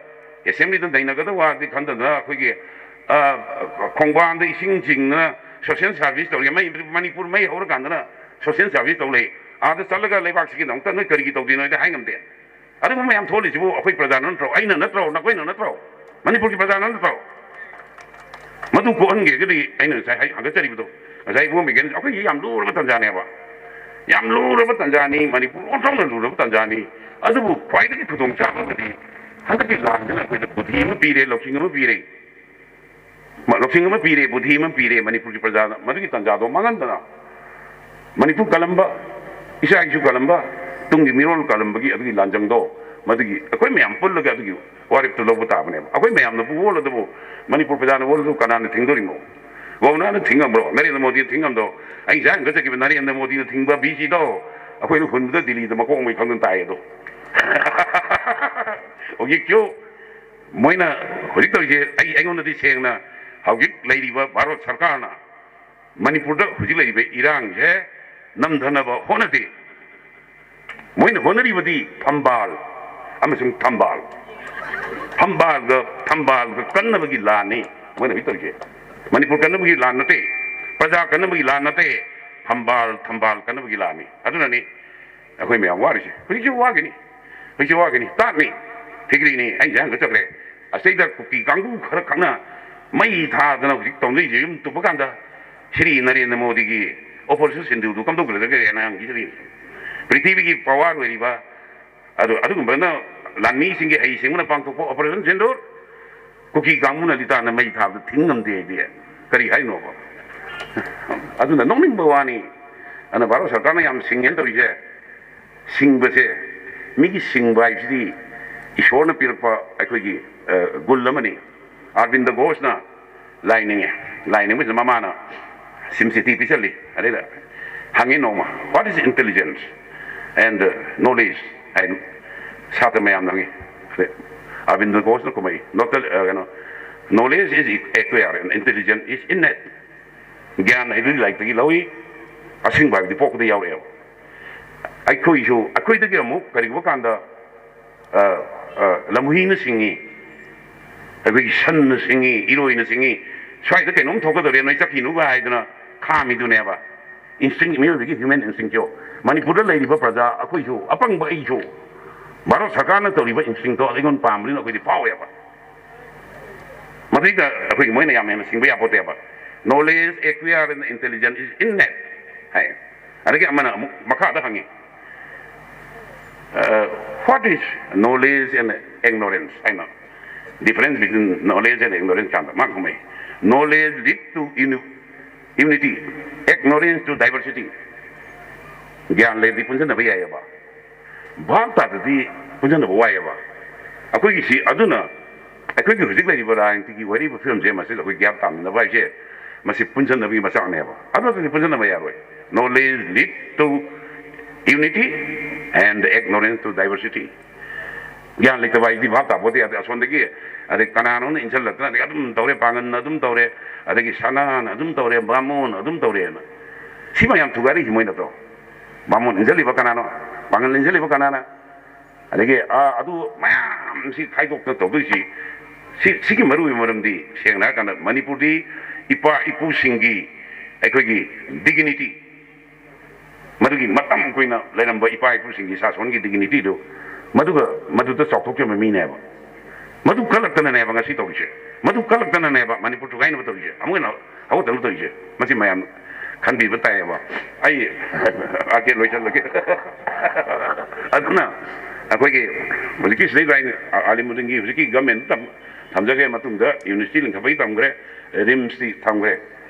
ꯑꯦꯁꯦꯝꯕ꯭ꯂꯤꯗ ꯅꯩꯅꯒꯗꯕ ꯋꯥꯗꯤ ꯈꯪꯗꯗꯅ ꯑꯩꯈꯣꯏꯒꯤ, ꯑ, ꯈꯣꯡꯕꯥꯟꯗ ꯏꯁꯤꯡ ꯆꯤꯡꯗꯅ ꯁꯣꯁꯤꯌꯦꯜ ꯁꯥꯔꯚꯤꯁ ꯇꯧꯔꯤ꯫ ꯃꯩ, ꯃꯅꯤꯄꯨꯔ ꯃꯩ ꯍꯧꯔꯀꯥꯟꯗꯅ ꯁꯣꯁꯤꯌꯦꯜ ꯁꯥꯔꯚꯤꯁ ꯇꯧ ꯂꯩ꯫ ꯑꯥꯗ ꯆꯠꯂꯒ ꯂꯩꯕꯥꯛꯁꯤꯒꯤꯗꯃꯛꯇ ꯅꯣꯏ ꯀꯔꯤꯒꯤ ꯇꯧꯗꯣꯏꯅꯣ ꯍꯥꯏꯗꯤ ꯍꯥꯏ ꯉꯝꯗꯦ꯫ ꯑꯗꯨꯒꯨꯝꯕ ꯃꯌꯥꯝ ꯊꯣꯛꯍꯜꯂꯤꯁꯤꯕꯨ ꯑꯩꯈꯣꯏ ꯄ꯭ꯔꯖꯥꯅ ꯅꯠꯇ꯭ꯔꯣ? ꯑꯩꯅ ꯅꯠꯇ꯭ꯔꯣ? ꯅꯈꯣꯏꯅ ꯅꯠꯇ꯭ꯔꯣ? ꯃꯅꯤꯄꯨꯔꯒꯤ ꯄ꯭ꯔꯖꯥꯅ ꯅꯠꯇ꯭ꯔꯣ? ꯃꯗꯨ ꯀꯣꯛꯍꯟꯒꯦꯒꯗꯤ ꯑꯩꯅ ꯉꯁꯥꯏ ꯍꯥꯏ-, ꯍꯪꯒꯠꯆꯔꯤꯕꯗꯣ, ꯉꯁꯥꯏ ꯏꯕꯨꯡꯉꯣ ꯃꯤꯒꯦꯟ, ꯑꯩꯈꯣꯏꯒꯤ ꯌꯥꯝ ꯂꯨꯔꯕ ꯇꯥꯟꯖꯥꯅꯦꯕ꯫ ꯌꯥꯝ ꯂꯨꯔꯕ ꯇꯥꯟꯖꯥꯅꯤ, ꯃꯅꯤꯄꯨꯔ ꯑꯣꯟꯊꯣꯛꯅ ꯂꯨꯔꯕ ꯇꯥꯟꯖꯥꯅꯤ꯫ ꯑꯗꯨꯕꯨ ꯈ꯭ꯋꯥꯏꯗꯒꯤ ꯈꯨꯗꯣꯡꯆꯥꯕ ꯑꯃꯗꯤ ꯍꯟꯗꯛꯀꯤ ꯂꯥꯟꯁꯤꯅ ꯑꯩꯈꯣꯏꯗ ꯕꯨꯙꯤ ꯑꯃ ꯄꯤꯔꯦ, ꯂꯧꯁꯤꯡ ꯑꯃ ꯄꯤꯔꯦ꯫ ꯃ-, ꯂꯧꯁꯤꯡ ꯑꯃ ꯄꯤꯔꯦ, ꯕꯨꯙꯤ ꯑꯃ ꯄꯤꯔꯦ ꯃꯅꯤꯄꯨꯔꯒꯤ ꯄ꯭ꯔꯖꯥꯗ꯫ ꯃꯗꯨꯒꯤ ꯇꯥꯟꯖꯥꯗꯣ ꯃꯥꯡꯍꯟꯗꯅ ꯃꯅꯤꯄꯨꯔ ꯀꯜꯂꯝꯕ, ꯏꯆꯥ ꯏꯁꯨ ꯀꯜꯂꯝꯕ, ꯇꯨꯡꯒꯤ ꯃꯤꯔꯣꯜ ꯀꯜꯂꯝꯕꯒꯤ ꯑꯗꯨꯒꯤ ꯂꯥꯟꯖꯪꯗꯣ, ꯃꯗꯨꯒꯤ ꯑꯩꯈꯣꯏ ꯃꯌꯥꯝ ꯄꯨꯜꯂꯒ ꯑꯗꯨꯒꯤ ꯋꯥꯔꯦꯞꯇꯨ ꯂꯧꯕ ꯇꯥꯕꯅꯦꯕ꯫ ꯑꯩꯈꯣꯏ ꯃꯌꯥꯝꯅꯕꯨ ꯑꯣꯜꯂꯗꯕꯨ ꯃꯅꯤꯄꯨꯔ ꯄ꯭ꯔꯖꯥꯅ ꯑꯣꯜꯂꯗꯕꯨ ꯀꯅꯥꯅ ꯊꯤꯡꯗꯣꯔꯤꯅꯣ? ꯒꯣꯕꯔꯅꯔꯅ ꯊꯤꯡꯉꯝꯕ꯭ꯔꯣ? ꯅꯔꯦꯟꯗ꯭ꯔ ꯃꯣꯗꯤꯅ ꯊꯤꯡꯉꯝꯗꯣ? ꯑꯩ ꯉꯁꯥꯏ ꯍꯪꯒꯠꯆꯈꯤꯕ ꯅꯔꯦꯟꯗ꯭ꯔ ꯃꯣꯗꯤꯅ ꯊꯤꯡꯕ ꯕꯤ ꯁꯤꯗꯣ ꯑꯩꯈꯣꯏꯅ ꯍꯨꯟꯕꯗ ꯗꯤꯜꯂꯤꯗ ꯃꯀꯣꯛ ꯃꯩ ꯈꯪꯗꯅ ꯇꯥꯏ ꯑꯗꯣ꯫ ꯍꯧꯖꯤꯛꯁꯨ ꯃꯣꯏꯅ ꯍꯧꯖꯤꯛ ꯇꯧꯔꯤꯁꯦ ꯑꯩ, ꯑꯩꯉꯣꯟꯗꯗꯤ ꯁꯦꯡꯅ ꯍꯧꯖꯤꯛ ꯂꯩꯔꯤꯕ ꯚꯥꯔꯠ ꯁꯔꯀꯥꯔꯅ ꯃꯅꯤꯄꯨꯔꯗ ꯍꯧꯖꯤꯛ ꯂꯩꯔꯤꯕ ꯏꯔꯥꯡꯁꯦ ꯅꯝꯊꯅꯕ ꯍꯣꯠꯅꯗꯦ꯫ ꯃꯣꯏꯅ ꯍꯣꯠꯅꯔꯤꯕꯗꯤ ꯐꯝꯕꯥꯜ ꯑꯃꯁꯨꯡ ꯊꯝꯕꯥꯜ, ꯐꯝꯕꯥꯜꯒ, ꯊꯝꯕꯥꯜꯒ ꯀꯟꯅꯕꯒꯤ ꯂꯥꯟꯅꯤ ꯃꯣꯏꯅ ꯍꯧꯖꯤꯛ ꯇꯧꯔꯤꯁꯦ꯫ ꯃꯅꯤꯄꯨꯔ ꯀꯟꯅꯕꯒꯤ ꯂꯥꯟ ꯅꯠꯇꯦ, ꯄ꯭ꯔꯖꯥ ꯀꯟꯅꯕꯒꯤ ꯂꯥꯟ ꯅꯠꯇꯦ, ꯐꯝꯕꯥꯜ, ꯊꯝꯕꯥꯜ ꯀꯟꯅꯕꯒꯤ ꯂꯥꯟꯅꯤ꯫ ꯑꯗꯨꯅꯅꯤ ꯑꯩꯈꯣꯏ ꯃꯌꯥꯝ ꯋꯥꯔꯤꯁꯦ꯫ ꯍꯧꯖꯤꯛꯁꯨ ꯋꯥꯒꯅꯤ, ꯍꯧꯖꯤꯛꯁꯨ ꯋꯥꯒꯅꯤ, ꯇꯥꯠꯅꯤ, ꯐꯤꯒ꯭ꯔꯤꯅꯤ꯫ ꯑꯩ ꯉꯁꯥꯏ ꯍꯪꯒꯠꯆꯈ꯭ꯔꯦ꯫ ꯑꯁꯤꯗ ꯀꯨꯀꯤ ꯀꯥꯡꯕꯨ ꯈꯔ ꯈꯛꯅ ꯃꯩ ꯊꯥꯗꯅ ꯍꯧꯖꯤꯛ ꯇꯧꯅꯔꯤꯁꯦ꯫ ꯌꯨꯝ ꯇꯨꯞꯄ ꯀꯥꯟꯗ ꯁ꯭ꯔꯤ ꯅꯔꯦꯟꯗ꯭ꯔ ꯃꯣꯗꯤꯒꯤ ꯑꯣꯄꯔꯦꯁꯟ ꯁꯤꯟꯗꯨꯗꯨ ꯀꯝꯗꯧꯒꯗꯒꯦꯅ ꯍꯪꯈꯤꯗꯣꯔꯤꯅꯤ꯫ ꯄ꯭ꯔꯤꯊꯤꯕꯤꯒꯤ ꯄꯋꯥꯔ ꯑꯣꯏꯔꯤꯕ ꯑꯗꯨ, ꯑꯗꯨꯒꯨꯝꯕꯅ ꯂꯥꯟꯃꯤꯁꯤꯡꯒꯤ ꯍꯩꯁꯤꯡꯕꯅ ꯄꯥꯡꯊꯣꯛꯄ ꯑꯣꯄꯔꯦꯁꯟ ꯁꯤꯟꯗꯨꯔ ꯀꯨꯀꯤ ꯀꯥꯡꯕꯨꯅ ꯂꯤꯇꯥꯟꯅ ꯃꯩ ꯊꯥꯕꯗ ꯊꯤꯡ ꯉꯝꯗꯦ ꯍꯥꯏꯗꯤ ꯀꯔꯤ ꯍꯥꯏꯅꯣꯕ? ꯑꯗꯨꯅ ꯅꯣꯛꯅꯤꯡꯕ ꯋꯥꯅꯤ꯫ ꯑꯗꯨꯅ ꯚꯥꯔꯠ ꯁꯔꯀꯥꯔꯅ ꯌꯥꯝ ꯁꯤꯡꯉꯦꯅ ꯇꯧꯔꯤꯁꯦ, ꯁꯤꯡꯕꯁꯦ, ꯃꯤꯒꯤ ꯁꯤꯡꯕ ꯍꯥꯏꯕꯁꯤꯗꯤ ꯏꯁꯣꯔꯅ ꯄꯤꯔꯛꯄ ꯑꯩꯈꯣꯏꯒꯤ, ꯑ, ꯒꯨꯜ ꯑꯃꯅꯤ꯫ ꯑꯔꯕꯤꯟꯗ ꯘꯣꯁꯅ ꯂꯥꯏ ꯅꯤꯡꯉꯦ꯫ ꯂꯥꯏ ꯅꯤꯡꯕꯁꯤꯗ ꯃꯃꯥꯅ ꯁꯤꯝ ꯆꯤꯊꯤ ꯄꯤꯁꯜꯂꯤ꯫ ꯑꯗꯩꯗ ꯍꯪꯉꯤ ꯅꯣꯡꯃ, "What is intelligence and knowledge?" ꯍꯥꯏꯅ ꯁꯥꯇ꯭ꯔ ꯃꯌꯥꯝꯅ ꯍꯪꯉꯤ꯫ ꯑꯗꯩ ꯑꯔꯕꯤꯟꯗ ꯘꯣꯁꯅ ꯈꯨꯝꯃꯛꯏ, "Not, uh, ꯀꯩꯅꯣ, knowledge is acquired and intelligence is innate." ꯒ꯭ꯌꯥꯟ ꯍꯥꯏꯕꯗꯤ ꯂꯥꯏꯔꯤꯛꯇꯒꯤ ꯂꯧꯏ, ꯑꯁꯤꯡꯕ ꯍꯥꯏꯕꯗꯤ ꯄꯣꯛꯄꯗ ꯌꯥꯎꯔꯛꯑꯦꯕ꯫ ꯑꯩꯈꯣꯏꯁꯨ, ꯑꯩꯈꯣꯏꯗꯒꯤ ꯑꯃꯨꯛ ꯀꯔꯤꯒꯨꯝꯕ ꯀꯥꯟꯗ, ꯑ, ꯑ, ꯂꯝꯍꯨꯏꯅ ꯁꯤꯡꯉꯤ, ꯑꯩꯈꯣꯏꯒꯤ ꯁꯟꯅ ꯁꯤꯡꯉꯤ, ꯏꯔꯣꯏꯅ ꯁꯤꯡꯉꯤ, ꯁ꯭ꯋꯥꯏꯗ ꯀꯩꯅꯣꯝ ꯊꯣꯛꯀꯗꯧꯔꯦ, ꯅꯣꯏ ꯆꯠꯈꯤꯅꯨꯒ ꯍꯥꯏꯗꯅ ꯈꯥꯝꯃꯤꯗꯨꯅꯦꯕ꯫ Instinct, ꯃꯤꯑꯣꯏꯕꯒꯤ human instinctꯁꯨ, ꯃꯅꯤꯄꯨꯔꯗ ꯂꯩꯔꯤꯕ ꯄ꯭ꯔꯖꯥ ꯑꯩꯈꯣꯏꯁꯨ, ꯑꯄꯪꯕ ꯑꯩꯁꯨ, ꯚꯥꯔꯠ ꯁꯔꯀꯥꯔꯅ ꯇꯧꯔꯤꯕ instinctꯇꯣ ꯑꯩꯉꯣꯟꯗ ꯄꯥꯝꯕꯅꯤꯅ ꯑꯩꯈꯣꯏꯗꯤ ꯐꯥꯎꯋꯦꯕ꯫ ꯃꯗꯩꯗ ꯑꯩꯈꯣꯏꯒꯤ ꯃꯣꯏꯅ ꯌꯥꯝ ꯍꯦꯟꯅ ꯁꯤꯡꯕ ꯌꯥꯄꯣꯠꯇꯦꯕ꯫ "Knowledge acquired and intelligence is innate" ꯍꯥꯏ꯫ ꯑꯗꯒꯤ ꯑꯃꯅ ꯑꯃꯨꯛ ꯃꯈꯥꯗ ꯍꯪꯉꯤ, "What is knowledge and ignorance?" ꯍꯥꯏꯅ, "Difference between knowledge and ignorance" ꯀꯥꯟꯗ ꯃꯥ ꯈꯨꯝꯃꯛꯏ, "Knowledge lead to uni-, unity, ignorance to diversity." ꯒ꯭ꯌꯥꯟ ꯂꯩꯔꯗꯤ ꯄꯨꯟꯁꯤꯟꯅꯕ ꯌꯥꯏꯑꯕ, ꯚꯥꯞ ꯇꯥꯗꯗꯤ ꯄꯨꯟꯁꯤꯟꯅꯕ ꯋꯥꯏꯑꯦꯕ꯫ ꯑꯩꯈꯣꯏꯒꯤ ꯁꯤ, ꯑꯗꯨꯅ ꯑꯩꯈꯣꯏꯒꯤ ꯍꯧꯖꯤꯛ ꯂꯩꯔꯤꯕ ꯔꯥꯖꯅꯤꯇꯤꯒꯤ ꯋꯥꯔꯤꯕ ꯐꯤꯕꯝꯁꯦ ꯃꯁꯤꯗ ꯑꯩꯈꯣꯏ ꯒ꯭ꯌꯥꯟ ꯇꯥꯃꯤꯟꯅꯕ ꯍꯥꯏꯁꯦ, ꯃꯁꯤ ꯄꯨꯟꯁꯤꯟꯅꯕꯒꯤ ꯃꯆꯥꯛꯅꯦꯕ꯫ ꯑꯗꯨ ꯅꯠꯇ꯭ꯔꯗꯤ ꯄꯨꯟꯁꯤꯟꯅꯕ ꯌꯥꯔꯣꯏ꯫ "Knowledge lead to unity and ignorance to diversity." ꯒ꯭ꯌꯥꯟ ꯂꯩꯇꯕ ꯍꯥꯏꯗꯤ ꯚꯥꯞ ꯇꯥꯄꯣꯠꯇꯦ꯫ ꯑꯗꯩ ꯑꯁꯣꯝꯗꯒꯤ, ꯑꯗꯩ ꯀꯅꯥꯅꯣꯝꯅ ꯏꯟꯁꯤꯜꯂꯛꯇꯅ ꯑꯗꯩ ꯑꯗꯨꯝ ꯇꯧꯔꯦ, ꯄꯥꯡꯒꯟꯅ ꯑꯗꯨꯝ ꯇꯧꯔꯦ, ꯑꯗꯒꯤ ꯁꯅꯥꯅ ꯑꯗꯨꯝ ꯇꯧꯔꯦ, ꯕꯥꯃꯣꯟꯅ ꯑꯗꯨꯝ ꯇꯧꯔꯦꯅ꯫ ꯁꯤ ꯃꯌꯥꯝ ꯊꯨꯒꯥꯏꯔꯛꯏꯁꯤ ꯃꯣꯏ ꯅꯠꯇ꯭ꯔꯣ? ꯕꯥꯃꯣꯟ ꯏꯟꯁꯤꯜꯂꯤꯕ ꯀꯅꯥꯅꯣ? ꯄꯥꯡꯒꯜ ꯏꯟꯁꯤꯜꯂꯤꯕ ꯀꯅꯥꯅ? ꯑꯗꯒꯤ, ꯑꯥ, ꯑꯗꯨ ꯃꯌꯥꯝꯁꯤ ꯈꯥꯏꯗꯣꯛꯇꯅ ꯇꯧꯗꯣꯏꯁꯤ, ꯁꯤ, ꯁꯤꯒꯤ ꯃꯔꯨꯑꯣꯏꯕ ꯃꯔꯝꯗꯤ, ꯁꯦꯡꯅ ꯍꯥꯏꯔꯀꯥꯟꯗ, ꯃꯅꯤꯄꯨꯔꯗꯤ ꯏꯄꯥ ꯏꯄꯨꯁꯤꯡꯒꯤ ꯑꯩꯈꯣꯏꯒꯤ dignity, ꯃꯗꯨꯒꯤ ꯃꯇꯝ ꯀꯨꯏꯅ ꯂꯩꯔꯝꯕ ꯏꯄꯥ ꯏꯄꯨꯁꯤꯡꯒꯤ ꯁꯥꯁꯣꯟꯒꯤ dignityꯗꯨ, ꯃꯗꯨꯒ, ꯃꯗꯨꯗ ꯆꯥꯎꯊꯣꯛꯆꯕ ꯃꯤꯅꯦꯕ꯫ ꯃꯗꯨ ꯀꯜꯂꯛꯇꯅꯅꯦꯕ ꯉꯁꯤ ꯇꯧꯔꯤꯁꯦ꯫ ꯃꯗꯨ ꯀꯜꯂꯛꯇꯅꯅꯦꯕ ꯃꯅꯤꯄꯨꯔ ꯊꯨꯒꯥꯏꯅꯕ ꯇꯧꯔꯤꯁꯦ꯫ ꯑꯃꯨꯛ ꯍꯦꯟꯅ ꯍꯧꯒꯠꯇꯅꯕ ꯇꯧꯔꯤꯁꯦ꯫ ꯃꯁꯤ ꯃꯌꯥꯝ ꯈꯟꯕꯤꯕ ꯇꯥꯏꯌꯦꯕ꯫ ꯑꯩ ꯑꯥꯔ ꯀꯦ ꯂꯣꯏꯁꯜꯂꯒꯦ꯫ ꯑꯗꯨꯅ ꯑꯩꯈꯣꯏꯒꯤ ꯍꯧꯖꯤꯛꯀꯤ ꯁꯤꯗꯩꯗ ꯑꯩꯅ ꯑꯥꯂꯤꯃꯨꯗꯤꯟꯒꯤ ꯍꯧꯖꯤꯛꯀꯤ government ꯊꯝꯖꯈ꯭ꯔꯦ, ꯃꯇꯨꯡꯗ university ꯂꯤꯡꯈꯠꯄꯒꯤ ꯊꯝꯈ꯭ꯔꯦ, ꯔꯤꯝꯁꯇꯤ ꯊꯝꯈ꯭ꯔꯦ꯫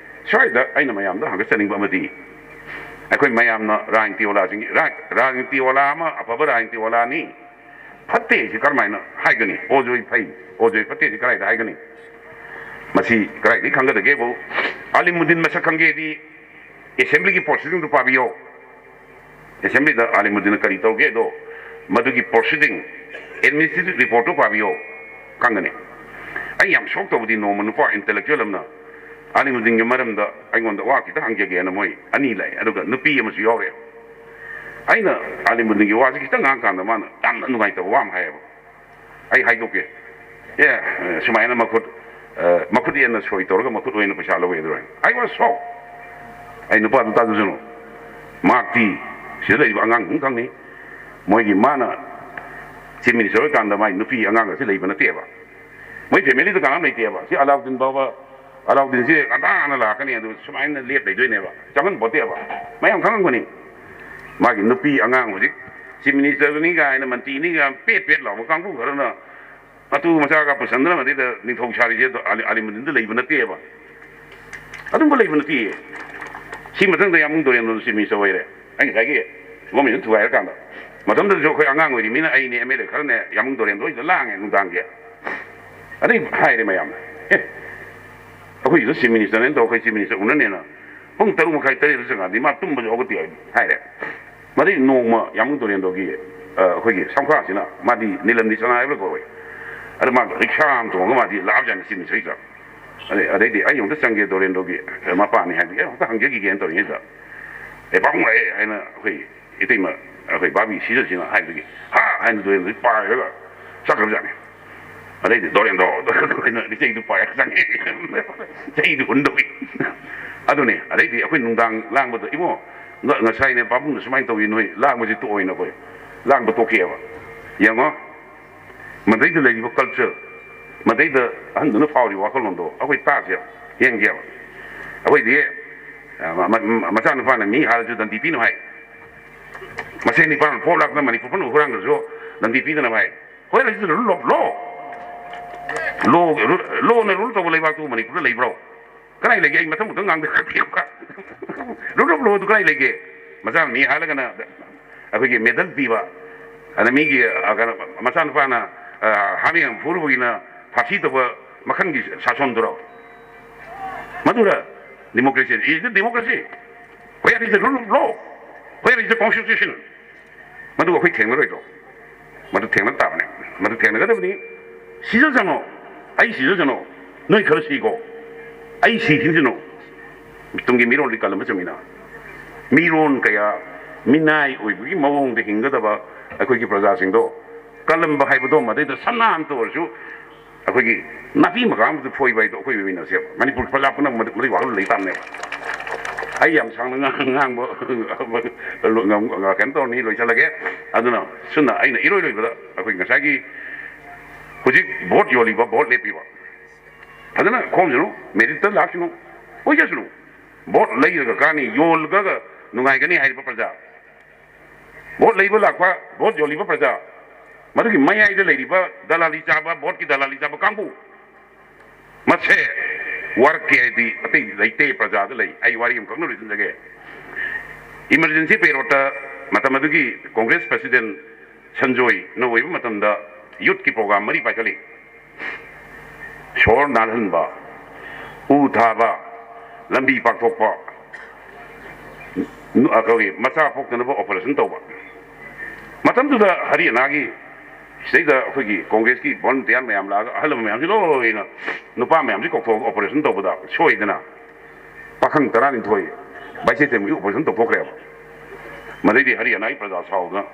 ꯁ꯭ꯋꯥꯏꯗ ꯑꯩꯅ ꯃꯌꯥꯝꯗ ꯍꯪꯒꯠꯆꯅꯤꯡꯕ ꯑꯃꯗꯤ, ꯑꯩꯈꯣꯏ ꯃꯌꯥꯝꯅ ꯔꯥꯖꯅꯤꯇꯤ ꯋꯥꯂꯥꯁꯤꯡꯒꯤ, ꯔꯥ-, ꯔꯥꯖꯅꯤꯇꯤ ꯋꯥꯂꯥ ꯑꯃ ꯑꯐꯕ ꯔꯥꯖꯅꯤꯇꯤ ꯋꯥꯂꯥꯅꯤ, ꯐꯠꯇꯦ ꯁꯤ ꯀꯔꯝꯍꯥꯏꯅ ꯍꯥꯏꯒꯅꯤ? ꯑꯣꯖꯣꯏ ꯐꯩ, ꯑꯣꯖꯣꯏ ꯐꯠꯇꯦ ꯁꯤ ꯀꯗꯥꯏꯗ ꯍꯥꯏꯒꯅꯤ? ꯃꯁꯤ ꯀꯗꯥꯏꯗꯒꯤ ꯈꯪꯒꯗꯒꯦꯕꯨ, ꯑꯥꯂꯤꯃꯨꯗꯤꯟ ꯃꯁꯛ ꯈꯪꯒꯦꯗꯤ ꯑꯦꯁꯦꯝꯕ꯭ꯂꯤꯒꯤ ꯄ꯭ꯔꯣꯁꯤꯗꯤꯡꯗꯨ ꯄꯥꯕꯤꯌꯣ꯫ ꯑꯦꯁꯦꯝꯕ꯭ꯂꯤꯗ ꯑꯥꯂꯤꯃꯨꯗꯤꯟꯅ ꯀꯔꯤ ꯇꯧꯒꯦꯗꯣ, ꯃꯗꯨꯒꯤ ꯄ꯭ꯔꯣꯁꯤꯗꯤꯡ, ꯑꯦꯗꯃꯤꯅꯤꯁꯇ꯭ꯔꯦꯇꯤꯚ ꯔꯤꯄꯣꯔꯠꯇꯨ ꯄꯥꯕꯤꯌꯣ, ꯈꯪꯒꯅꯤ꯫ ꯑꯩ ꯌꯥꯝ ꯁꯣꯛ ꯇꯧꯕꯗꯤ, ꯅꯣꯡꯃ ꯅꯨꯄꯥ ꯏꯟꯇꯦꯂꯦꯛꯆꯨꯋꯦꯜ ꯑꯃꯅ ꯑꯥꯂꯤꯃꯨꯗꯤꯟꯒꯤ ꯃꯔꯝꯗ ꯑꯩꯉꯣꯟꯗ ꯋꯥ ꯈꯤꯇꯪ ꯍꯪꯖꯒꯦꯅ ꯃꯣꯏ ꯑꯅꯤ ꯂꯥꯛꯑꯦ, ꯑꯗꯨꯒ ꯅꯨꯄꯤ ꯑꯃꯁꯨ ꯌꯥꯎꯔꯦ꯫ ꯑꯩꯅ ꯑꯥꯂꯤꯃꯨꯗꯤꯟꯒꯤ ꯋꯥꯁꯤ ꯈꯤꯇꯪ ꯉꯥꯡꯀꯥꯟꯗ ꯃꯥꯅ ꯌꯥꯝꯅ ꯅꯨꯡꯉꯥꯏꯇꯕ ꯋꯥ ꯑꯃ ꯍꯥꯏꯌꯦꯕ꯫ ꯑꯩ ꯍꯥꯏꯗꯣꯛꯀꯦ꯫ ꯑꯦ, ꯁꯨꯃꯥꯏꯅ ꯃꯈꯨꯠ, ꯑ, ꯃꯈꯨꯠ ꯑꯦꯟꯅ ꯁꯣꯏ ꯇꯧꯔꯒ ꯃꯈꯨꯠ ꯑꯣꯏꯅ ꯄꯩꯁꯥ ꯂꯧꯋꯦ ꯑꯗꯨꯃꯥꯏꯅ꯫ I was shocked. ꯑꯩ ꯅꯨꯄꯥꯗꯨ ꯇꯥꯖꯁꯅꯨ꯫ ꯃꯍꯥꯛꯇꯤ ꯁꯤꯗ ꯂꯩꯔꯤꯕ ꯑꯉꯥꯡꯁꯤꯡ ꯈꯪꯅꯤ꯫ ꯃꯣꯏꯒꯤ ꯃꯥꯅ ꯆꯤꯐ ꯃꯤꯅꯤꯁꯇꯔ ꯑꯣꯏꯔꯀꯥꯟꯗ ꯃꯥꯏ ꯅꯨꯄꯤ ꯑꯉꯥꯡ ꯑꯁꯤ ꯂꯩꯕ ꯅꯠꯇꯦꯕ꯫ ꯃꯣꯏ ꯐꯦꯃꯤꯂꯤꯗ ꯀꯅꯥꯝ ꯂꯩꯇꯦꯕ꯫ ꯁꯤ ꯑꯂꯥꯎꯗꯤꯟ ꯐꯥꯎꯕ, ꯑꯂꯥꯎꯗꯤꯟꯁꯤ ꯉꯟꯇꯥꯅ ꯂꯥꯛꯀꯅꯤ, ꯑꯗꯨ ꯁꯨꯃꯥꯏꯅ ꯂꯦꯞ ꯂꯩꯗꯣꯏꯅꯦꯕ꯫ ꯆꯪꯍꯟꯄꯣꯠꯇꯦꯕ꯫ ꯃꯌꯥꯝ ꯈꯪꯉꯝꯒꯅꯤ꯫ ꯃꯥꯒꯤ ꯅꯨꯄꯤ ꯑꯉꯥꯡ ꯍꯧꯖꯤꯛ ꯆꯤꯐ ꯃꯤꯅꯤꯁꯇꯔꯅꯤ ꯀꯥꯏꯅ, ꯃꯟꯇ꯭ꯔꯤꯅꯤ ꯀꯥꯏꯅ ꯄꯦꯠ ꯄꯦꯠ ꯂꯥꯎꯕ ꯀꯥꯡꯕꯨ ꯈꯔꯅ ꯃꯇꯨ ꯃꯆꯥꯒ ꯄꯨꯁꯟꯗꯅ ꯃꯗꯩꯗ ꯅꯤꯡꯊꯧ ꯁꯥꯔꯤꯁꯦ ꯑꯗꯣ ꯑꯥꯂꯤ-, ꯑꯥꯂꯤꯃꯨꯗꯤꯟꯗ ꯂꯩꯕ ꯅꯠꯇꯦꯕ꯫ ꯑꯗꯨꯝꯕ ꯂꯩꯕ ꯅꯠꯇꯦ꯫ ꯁꯤ ꯃꯊꯪꯗ ꯌꯥꯝꯕꯨꯡ ꯗꯣꯔꯦꯟꯗ꯭ꯔꯣꯗ ꯆꯤꯐ ꯃꯤꯅꯤꯁꯇꯔ ꯑꯣꯏꯔꯦ꯫ ꯑꯩ ꯉꯁꯥꯏꯒꯤ ꯒꯣꯃꯦꯟꯗ ꯊꯨꯒꯥꯏꯔꯀꯥꯟꯗ꯫ ꯃꯇꯝꯗꯨꯗꯁꯨ ꯑꯩꯈꯣꯏ ꯑꯉꯥꯡ ꯑꯣꯏꯔꯤꯃꯤꯅ ꯑꯩꯅꯦ ꯑꯦꯝ ꯑꯦꯜ ꯑꯦ ꯈꯔꯅꯦ ꯌꯥꯝꯕꯨꯡ ꯗꯣꯔꯦꯟꯗ꯭ꯔꯣ ꯍꯣꯏꯗ ꯂꯥꯡꯉꯦ ꯅꯨꯡꯗꯥꯡꯒꯤ꯫ ꯑꯗꯩ ꯍꯥꯏꯔꯦ ꯃꯌꯥꯝꯅ, "ꯑꯦ, ꯑꯩꯈꯣꯏꯁꯤꯗ ꯆꯤꯐ ꯃꯤꯅꯤꯁꯇꯔꯅꯦꯅ ꯇꯧꯔ ꯑꯩꯈꯣꯏ ꯆꯤꯐ ꯃꯤꯅꯤꯁꯇꯔ ꯎꯅꯅꯦꯅ ꯄꯨꯡ ꯇꯔꯨꯛ ꯃꯈꯥꯏ ꯇꯔꯦꯠꯇ ꯆꯪꯉꯛꯑꯗꯤ ꯃꯥ ꯇꯨꯝꯕꯁꯨ ꯍꯧꯒꯠꯇꯦ" ꯍꯥꯏꯔꯦ꯫ ꯃꯗꯩ ꯅꯣꯡꯃ ꯌꯥꯝꯕꯨꯡ ꯗꯣꯔꯦꯟꯗ꯭ꯔꯣꯒꯤ, ꯑ, ꯑꯩꯈꯣꯏꯒꯤ ꯁꯝꯈꯥꯁꯤꯅ, ꯃꯥꯗꯤ ꯅꯤꯂꯝꯅꯤ ꯁꯅꯥ ꯍꯥꯏꯕ꯭ꯔꯥ ꯀꯧꯋꯦ꯫ ꯑꯗ ꯃꯥ ꯔꯤꯛꯁꯥ ꯑꯃ ꯇꯣꯡꯉꯒ ꯃꯥꯗꯤ ꯂꯥꯛꯑꯕꯖꯥꯠꯅꯤ ꯆꯤꯐ ꯃꯤꯅꯤꯁꯇꯔꯒꯤꯗ꯫ ꯑꯗꯩ, ꯑꯗꯩꯗꯤ ꯑꯩ ꯑꯃꯨꯛꯇ ꯆꯪꯒꯦ ꯗꯣꯔꯦꯟꯗ꯭ꯔꯣꯒꯤ ꯃꯄꯥꯅꯤ ꯍꯥꯏꯕꯒꯤ, "ꯑꯦ, ꯑꯃꯨꯛꯇ ꯍꯪꯖꯈꯤꯒꯦꯅ" ꯇꯧꯔꯤꯉꯩꯗ, "ꯑꯦ, ꯄꯥꯕꯨꯡ ꯂꯥꯛꯑꯦ" ꯍꯥꯏꯅ ꯑꯩꯈꯣꯏ ꯏꯇꯩꯃ, ꯑꯩꯈꯣꯏ ꯚꯥꯕꯤ ꯁꯤꯖꯁꯤꯅ ꯍꯥꯏꯕꯗꯒꯤ, "ꯍꯥ" ꯍꯥꯏꯅ ꯗꯣꯔꯦꯟꯗ꯭ꯔꯣꯁꯤ ꯄꯥꯏꯔꯒ ꯆꯠꯈ꯭ꯔꯕꯖꯥꯠꯅꯤ꯫ ꯑꯗꯩꯗꯤ ꯗꯣꯔꯦꯟꯗ꯭ꯔꯣ, ꯗꯣꯔꯦꯟꯗ꯭ꯔꯣ ꯍꯥꯏꯅ ꯏꯁꯩꯗꯨ ꯄꯥꯏꯔꯒ ꯆꯪꯉꯦ꯫ ꯏꯁꯩꯗꯨ ꯍꯨꯟꯗꯧꯏ꯫ ꯑꯗꯨꯅꯦ, ꯑꯗꯩꯗꯤ ꯑꯩꯈꯣꯏ ꯅꯨꯡꯗꯥꯡ ꯂꯥꯡꯕꯗ, "ꯏꯕꯨꯡꯉꯣ, ꯉ-, ꯉꯁꯥꯏꯅꯦ ꯄꯥꯕꯨꯡꯅ ꯁꯨꯃꯥꯏꯅ ꯇꯧꯏ, ꯅꯣꯏ ꯂꯥꯡꯕꯁꯤ ꯇꯣꯛꯑꯣꯅ" ꯑꯩꯈꯣꯏ ꯂꯥꯡꯕ ꯇꯣꯛꯈꯤꯑꯕ꯫ ꯌꯦꯡꯉꯣ, ꯃꯗꯩꯗ ꯂꯩꯔꯤꯕ ꯀꯜꯆꯔ, ꯃꯗꯩꯗ ꯑꯍꯟꯗꯨꯅ ꯐꯥꯎꯔꯤꯕ ꯋꯥꯈꯜꯂꯣꯟꯗꯣ ꯑꯩꯈꯣꯏ ꯇꯥꯁꯦꯕ, ꯌꯦꯡꯁꯦꯕ꯫ ꯑꯩꯈꯣꯏꯗꯤ, ꯑ, ꯃ-, ꯃ-, ꯃꯆꯥꯅꯨꯄꯥꯅ ꯃꯤ ꯍꯥꯠꯂꯁꯨ ꯗꯟꯗꯤ ꯄꯤꯅꯨ ꯍꯥꯏ꯫ ꯃꯁꯦꯟ ꯅꯤꯄꯥꯅ ꯄꯣꯞ ꯂꯥꯛꯇꯅ ꯃꯅꯤꯄꯨꯔ ꯄꯨꯝꯅꯃꯛ ꯍꯨꯔꯥꯟꯈ꯭ꯔꯁꯨ ꯗꯟꯗꯤ ꯄꯤꯗꯅꯕ ꯍꯥꯏ꯫ ꯍꯣꯏ, ꯂꯩꯇ꯭ꯔꯦ, rule of law꯫ Law, ru-, law ꯅ rule ꯇꯧꯕ ꯂꯩꯕꯥꯛꯇꯨ ꯃꯅꯤꯄꯨꯔꯗ ꯂꯩꯕ꯭ꯔꯣ? ꯀꯗꯥꯏ ꯂꯩꯒꯦ? ꯑꯩ ꯃꯊꯪ ꯃꯊꯪ ꯉꯥꯡꯗꯔꯛꯀꯦꯕ꯫ Rule of law ꯗꯨ ꯀꯗꯥꯏ ꯂꯩꯒꯦ? ꯃꯆꯥ ꯃꯤ ꯍꯥꯠꯂꯒꯅ ꯑꯩꯈꯣꯏꯒꯤ medal ꯄꯤꯕ, ꯑꯗ ꯃꯤꯒꯤ, ꯑ, ꯀꯩꯅꯣ, ꯃꯆꯥꯅꯨꯄꯥꯅ, ꯑ, ꯍꯥꯃꯦꯡ ꯑꯃ ꯐꯨꯔꯨꯕꯒꯤꯅ ꯐꯥꯁꯤ ꯇꯧꯕ ꯃꯈꯜꯒꯤ ꯁꯥꯁꯣꯟꯗꯨꯔꯣ? ꯃꯗꯨꯗ democracy is the democracy, where is the rule of law, where is the constitution? ꯃꯗꯨ ꯑꯩꯈꯣꯏ ꯊꯦꯡꯅꯔꯣꯏꯗ꯭ꯔꯣ? ꯃꯗꯨ ꯊꯦꯡꯅ ꯇꯥꯕꯅꯦ꯫ ꯃꯗꯨ ꯊꯦꯡꯅꯒꯗꯕꯅꯤ꯫ ꯁꯤꯖꯁꯅꯨ, ꯑꯩ ꯁꯤꯖꯁꯅꯨ, ꯅꯣꯏ ꯈꯔ ꯁꯤꯀꯣ, ꯑꯩ ꯁꯤꯈꯤꯁꯅꯨ꯫ ꯇꯨꯡꯒꯤ ꯃꯤꯔꯣꯜꯗꯤ ꯀꯜꯂꯝꯕ ꯆꯨꯝꯃꯤꯅ꯫ ꯃꯤꯔꯣꯟ ꯀꯌꯥ, ꯃꯤꯅꯥꯏ ꯑꯣꯏꯕꯒꯤ ꯃꯑꯣꯡꯗ ꯍꯤꯡꯒꯗꯕ ꯑꯩꯈꯣꯏꯒꯤ ꯄ꯭ꯔꯖꯥꯁꯤꯡꯗꯣ ꯀꯜꯂꯝꯕ ꯍꯥꯏꯕꯗꯣ, ꯃꯗꯩꯗ ꯁꯅꯥ ꯑꯃꯇ ꯑꯣꯏꯔꯁꯨ ꯑꯩꯈꯣꯏꯒꯤ ꯅꯥꯄꯤ ꯃꯀꯥ ꯑꯃꯗ ꯐꯣꯏꯕ ꯍꯥꯏꯗꯣ ꯑꯩꯈꯣꯏ ꯃꯤꯅꯁꯦꯕ꯫ ꯃꯅꯤꯄꯨꯔ ꯄ꯭ꯔꯖꯥ ꯄꯨꯝꯅꯃꯛ ꯃꯗꯨ-, ꯃꯗꯨꯒꯤ ꯋꯥꯈꯜꯂꯣꯟ ꯂꯩ ꯇꯥꯕꯅꯦꯕ꯫ ꯑꯩ ꯌꯥꯝ ꯁꯥꯡꯅ ꯉꯥꯡ-, ꯉꯥꯡꯕ ꯉꯝ-, ꯀꯩꯅꯣ ꯇꯧꯔꯅꯤ, ꯂꯣꯏꯁꯤꯜꯂꯒꯦ꯫ ꯑꯗꯨꯅ ꯁꯨꯝꯅ ꯑꯩꯅ ꯏꯔꯣꯏ ꯂꯣꯏꯕꯗ ꯑꯩꯈꯣꯏ ꯉꯁꯥꯏꯒꯤ ꯍꯧꯖꯤꯛ ꯚꯣꯠ ꯌꯣꯜꯂꯤꯕ, ꯚꯣꯠ ꯂꯦꯞꯄꯤꯕ, ꯐꯖꯅ ꯈꯣꯝꯁꯅꯨ, ꯃꯦꯔꯤꯠꯇ ꯂꯥꯛꯁꯅꯨ, ꯑꯣꯏꯖꯁꯅꯨ꯫ ꯚꯣꯠ ꯂꯩꯔꯒ ꯀꯥꯅꯤ, ꯌꯣꯜꯂꯒ ꯅꯨꯡꯉꯥꯏꯒꯅꯤ ꯍꯥꯏꯔꯤꯕ ꯄ꯭ꯔꯖꯥ, ꯚꯣꯠ ꯂꯩꯕ ꯂꯥꯛꯄ, ꯚꯣꯠ ꯌꯣꯜꯂꯤꯕ ꯄ꯭ꯔꯖꯥ, ꯃꯗꯨꯒꯤ ꯃꯌꯥꯏꯗ ꯂꯩꯔꯤꯕ ꯗꯂꯥꯂꯤ ꯆꯥꯕ, ꯚꯣꯠꯀꯤ ꯗꯂꯥꯂꯤ ꯆꯥꯕ ꯀꯥꯡꯕꯨ, ꯃꯁꯦ ꯋꯥꯔꯛꯀꯦ ꯍꯥꯏꯗꯤ ꯑꯇꯩ ꯂꯩꯇꯦ, ꯄ꯭ꯔꯖꯥꯗ ꯂꯩ꯫ ꯑꯩ ꯋꯥꯔꯤ ꯑꯃꯈꯛꯅ ꯂꯣꯏꯁꯤꯟꯖꯒꯦ꯫ Emergency periodꯇ ꯃꯇꯝ ꯑꯗꯨꯒꯤ ꯀꯣꯡꯒ꯭ꯔꯦꯁ president ꯁꯟꯖꯣꯏꯅ ꯑꯣꯏꯕ ꯃꯇꯝꯗ youthꯀꯤ program ꯃꯔꯤ ꯄꯥꯏꯈꯠꯂꯤ꯫ ꯁꯣꯔ ꯅꯥꯜꯍꯟꯕ, ꯎ ꯊꯥꯕ, ꯂꯝꯕꯤ ꯄꯥꯛꯊꯣꯛꯄ, ꯅꯨ-, ꯑ, ꯑꯩꯈꯣꯏꯒꯤ ꯃꯆꯥ ꯄꯣꯛꯇꯅꯕ operation ꯇꯧꯕ꯫ ꯃꯇꯝꯗꯨꯗ ꯍꯔꯤꯌꯥꯅꯥꯒꯤ ꯁꯤꯗꯩꯗ ꯑꯩꯈꯣꯏꯒꯤ ꯀꯣꯡꯒ꯭ꯔꯦꯁꯀꯤ volunteer ꯃꯌꯥꯝ ꯂꯥꯛꯑꯒ ꯑꯍꯜ ꯂꯃꯟ ꯃꯌꯥꯝꯁꯤ ꯂꯣꯏꯅ, ꯅꯨꯄꯥ ꯃꯌꯥꯝꯁꯤ ꯀꯧꯊꯣꯛꯑꯒ operation ꯇꯧꯕꯗ ꯁꯣꯏꯗꯅ ꯄꯥꯈꯪ ꯇꯔꯥꯅꯤꯊꯣꯏ ꯚꯥꯏꯁꯦ ꯇꯦꯝꯒꯤ operation ꯇꯧꯊꯣꯛꯈ꯭ꯔꯦꯕ꯫ ꯃꯗꯩꯗꯤ ꯍꯔꯤꯌꯥꯅꯥꯒꯤ ꯄ꯭ꯔꯖꯥ ꯁꯥꯎꯗꯅ,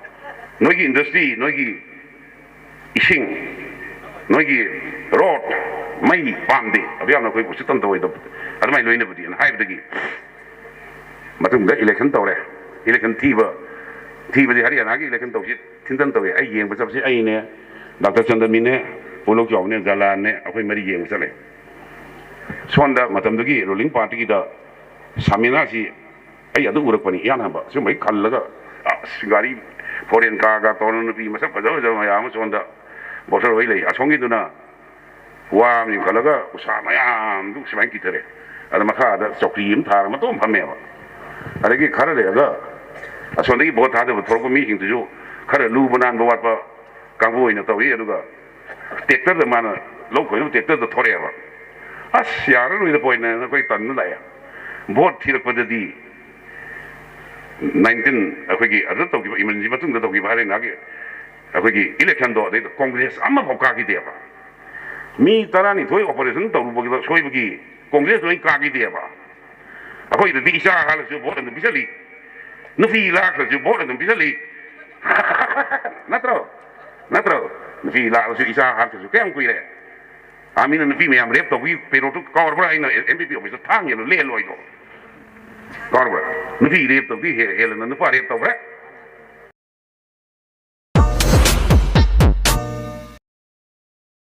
"ꯅꯣꯏꯒꯤ industry, ꯅꯣꯏꯒꯤ ꯏꯁꯤꯡ, ꯅꯣꯏꯒꯤ road, ꯃꯩ ꯄꯥꯝꯗꯦ, ꯑꯗꯨ ꯌꯥꯝꯅ ꯑꯩꯈꯣꯏ ꯎꯁꯤꯠꯇꯝ ꯇꯧꯋꯦ" ꯑꯗꯨꯃꯥꯏꯅ ꯂꯣꯏꯅꯕꯗꯤꯅ ꯍꯥꯏꯕꯗꯒꯤ ꯃꯇꯨꯡꯗ election ꯇꯧꯔꯦ꯫ Election ꯊꯤꯕ, ꯊꯤꯕꯗꯤ ꯍꯔꯤꯌꯥꯅꯥꯒꯤ election ꯇꯧꯁꯤ ꯊꯤꯟꯗꯟ ꯇꯧꯋꯦ꯫ ꯑꯩ ꯌꯦꯡꯕ ꯆꯠꯄꯁꯤ ꯑꯩꯅꯦ, ꯗꯥꯛꯇꯔ ꯆꯟꯗ꯭ꯔꯃꯤꯅꯦ, ꯄꯣꯂꯧ ꯆꯥꯎꯕꯅꯦ, ꯖꯂꯥꯟꯅꯦ, ꯑꯩꯈꯣꯏ ꯃꯔꯤ ꯌꯦꯡꯕ ꯆꯠꯂꯦ꯫ ꯁꯣꯝꯗ ꯃꯇꯝꯗꯨꯒꯤ ruling partyꯒꯤꯗ ꯁꯥꯃꯤꯅꯥꯁꯤ ꯑꯩ ꯑꯗꯨ ꯎꯔꯛꯄꯅꯤ ꯏꯍꯥꯟ ꯍꯥꯟꯕ꯫ ꯁꯤꯒꯨꯝꯕꯩ ꯈꯜꯂꯒ, ꯑꯁ, ꯒꯥꯔꯤ foreign carꯒ ꯇꯧꯔ ꯅꯨꯄꯤ ꯃꯁꯛ ꯐꯖ ꯐꯖꯕ ꯃꯌꯥꯝ ꯑꯃ ꯁꯣꯝꯗ voter ꯑꯣꯏ ꯂꯩ꯫ ꯑꯁꯣꯝꯒꯤꯗꯨꯅ ꯋꯥ ꯑꯃ ꯌꯨꯡꯈꯠꯂꯒ ꯎꯁꯥ ꯃꯌꯥꯝꯗꯨ ꯁꯨꯃꯥꯏꯅ ꯀꯤꯊꯔꯦ꯫ ꯑꯗ ꯃꯈꯥꯗ ꯆꯧꯀ꯭ꯔꯤ ꯑꯃ ꯊꯥꯔꯒ ꯃꯇꯣꯝ ꯐꯝꯃꯦꯕ꯫ ꯑꯗꯒꯤ ꯈꯔ ꯂꯩꯔꯒ ꯑꯁꯣꯝꯗꯒꯤ vote ꯊꯥꯗꯕ ꯊꯣꯔꯛꯄ ꯃꯤꯁꯤꯡꯗꯨꯁꯨ ꯈꯔ ꯂꯨꯕ ꯅꯥꯟꯕ ꯋꯥꯠꯄ ꯀꯥꯡꯕꯨ ꯑꯣꯏꯅ ꯇꯧꯏ꯫ ꯑꯗꯨꯒ tractorꯗ ꯃꯥꯅ ꯂꯧ ꯈꯣꯏꯅꯕ tractorꯗ ꯊꯣꯔꯛꯑꯦꯕ꯫ ꯑꯁ, ꯌꯥꯔꯔꯣꯏꯗ ꯄꯣꯏꯅ ꯑꯩꯈꯣꯏ ꯇꯟꯅ ꯂꯥꯛꯑꯦ꯫ ꯚꯣꯠ ꯊꯤꯔꯛꯄꯗꯗꯤ nineteen ꯑꯩꯈꯣꯏꯒꯤ ꯑꯗꯨꯗ ꯇꯧꯈꯤꯕ, ꯏꯃꯟꯁꯤ ꯃꯇꯨꯡꯗ ꯇꯧꯈꯤꯕ ꯍꯥꯏꯔꯦ ꯉꯥꯏꯍꯥꯛꯀꯤ ꯑꯩꯈꯣꯏꯒꯤ ꯏꯂꯦꯛꯁꯟꯗꯣ, ꯑꯗꯩꯗ ꯀꯣꯡꯒ꯭ꯔꯦꯁ ꯑꯃꯐꯥꯎ ꯀꯥꯈꯤꯗꯦꯕ꯫ ꯃꯤ ꯇꯔꯥꯅꯤꯊꯣꯏ ꯑꯣꯄꯔꯦꯁꯟ ꯇꯧꯔꯨꯕꯒꯤꯗ ꯁꯣꯏꯕꯒꯤ ꯀꯣꯡꯒ꯭ꯔꯦꯁ ꯂꯣꯏ ꯀꯥꯈꯤꯗꯦꯕ꯫ ꯑꯩꯈꯣꯏꯗꯗꯤ ꯏꯆꯥ ꯍꯥꯠꯂꯁꯨ ꯚꯣꯠ ꯑꯗꯨꯝ ꯄꯤꯁꯜꯂꯤ, ꯅꯨꯄꯤ ꯂꯥꯛꯈ꯭ꯔꯁꯨ ꯚꯣꯠ ꯑꯗꯨꯝ ꯄꯤꯁꯜꯂꯤ꯫ ꯅꯠꯇ꯭ꯔꯣ? ꯅꯠꯇ꯭ꯔꯣ? ꯅꯨꯄꯤ ꯂꯥꯛꯂꯁꯨ ꯏꯆꯥ ꯍꯥꯠꯈ꯭ꯔꯁꯨ ꯀꯌꯥꯝ ꯀꯨꯏꯔꯦ? ꯑꯥꯔꯃꯤꯅ ꯅꯨꯄꯤ ꯃꯌꯥꯝ ꯔꯦꯞ ꯇꯧꯕꯒꯤ ꯄꯦꯔꯣꯠꯇꯨ ꯀꯥꯎꯔꯕ꯭ꯔꯥ? ꯑꯩꯅ ꯑꯦꯝ ꯕꯤ ꯄꯤ ꯑꯣꯐꯤꯁꯇ ꯊꯥꯡ ꯌꯦꯜꯂꯣ ꯂꯦꯜꯂꯣ ꯑꯩꯗꯣ꯫ ꯀꯥꯎꯔꯕ꯭ꯔꯥ? ꯅꯨꯄꯤ ꯔꯦꯞ ꯇꯧꯕꯗꯤ ꯍꯦ-, ꯍꯦꯜꯂꯅ ꯅꯨꯄꯥ ꯔꯦꯞ ꯇꯧꯈ꯭ꯔꯦ꯫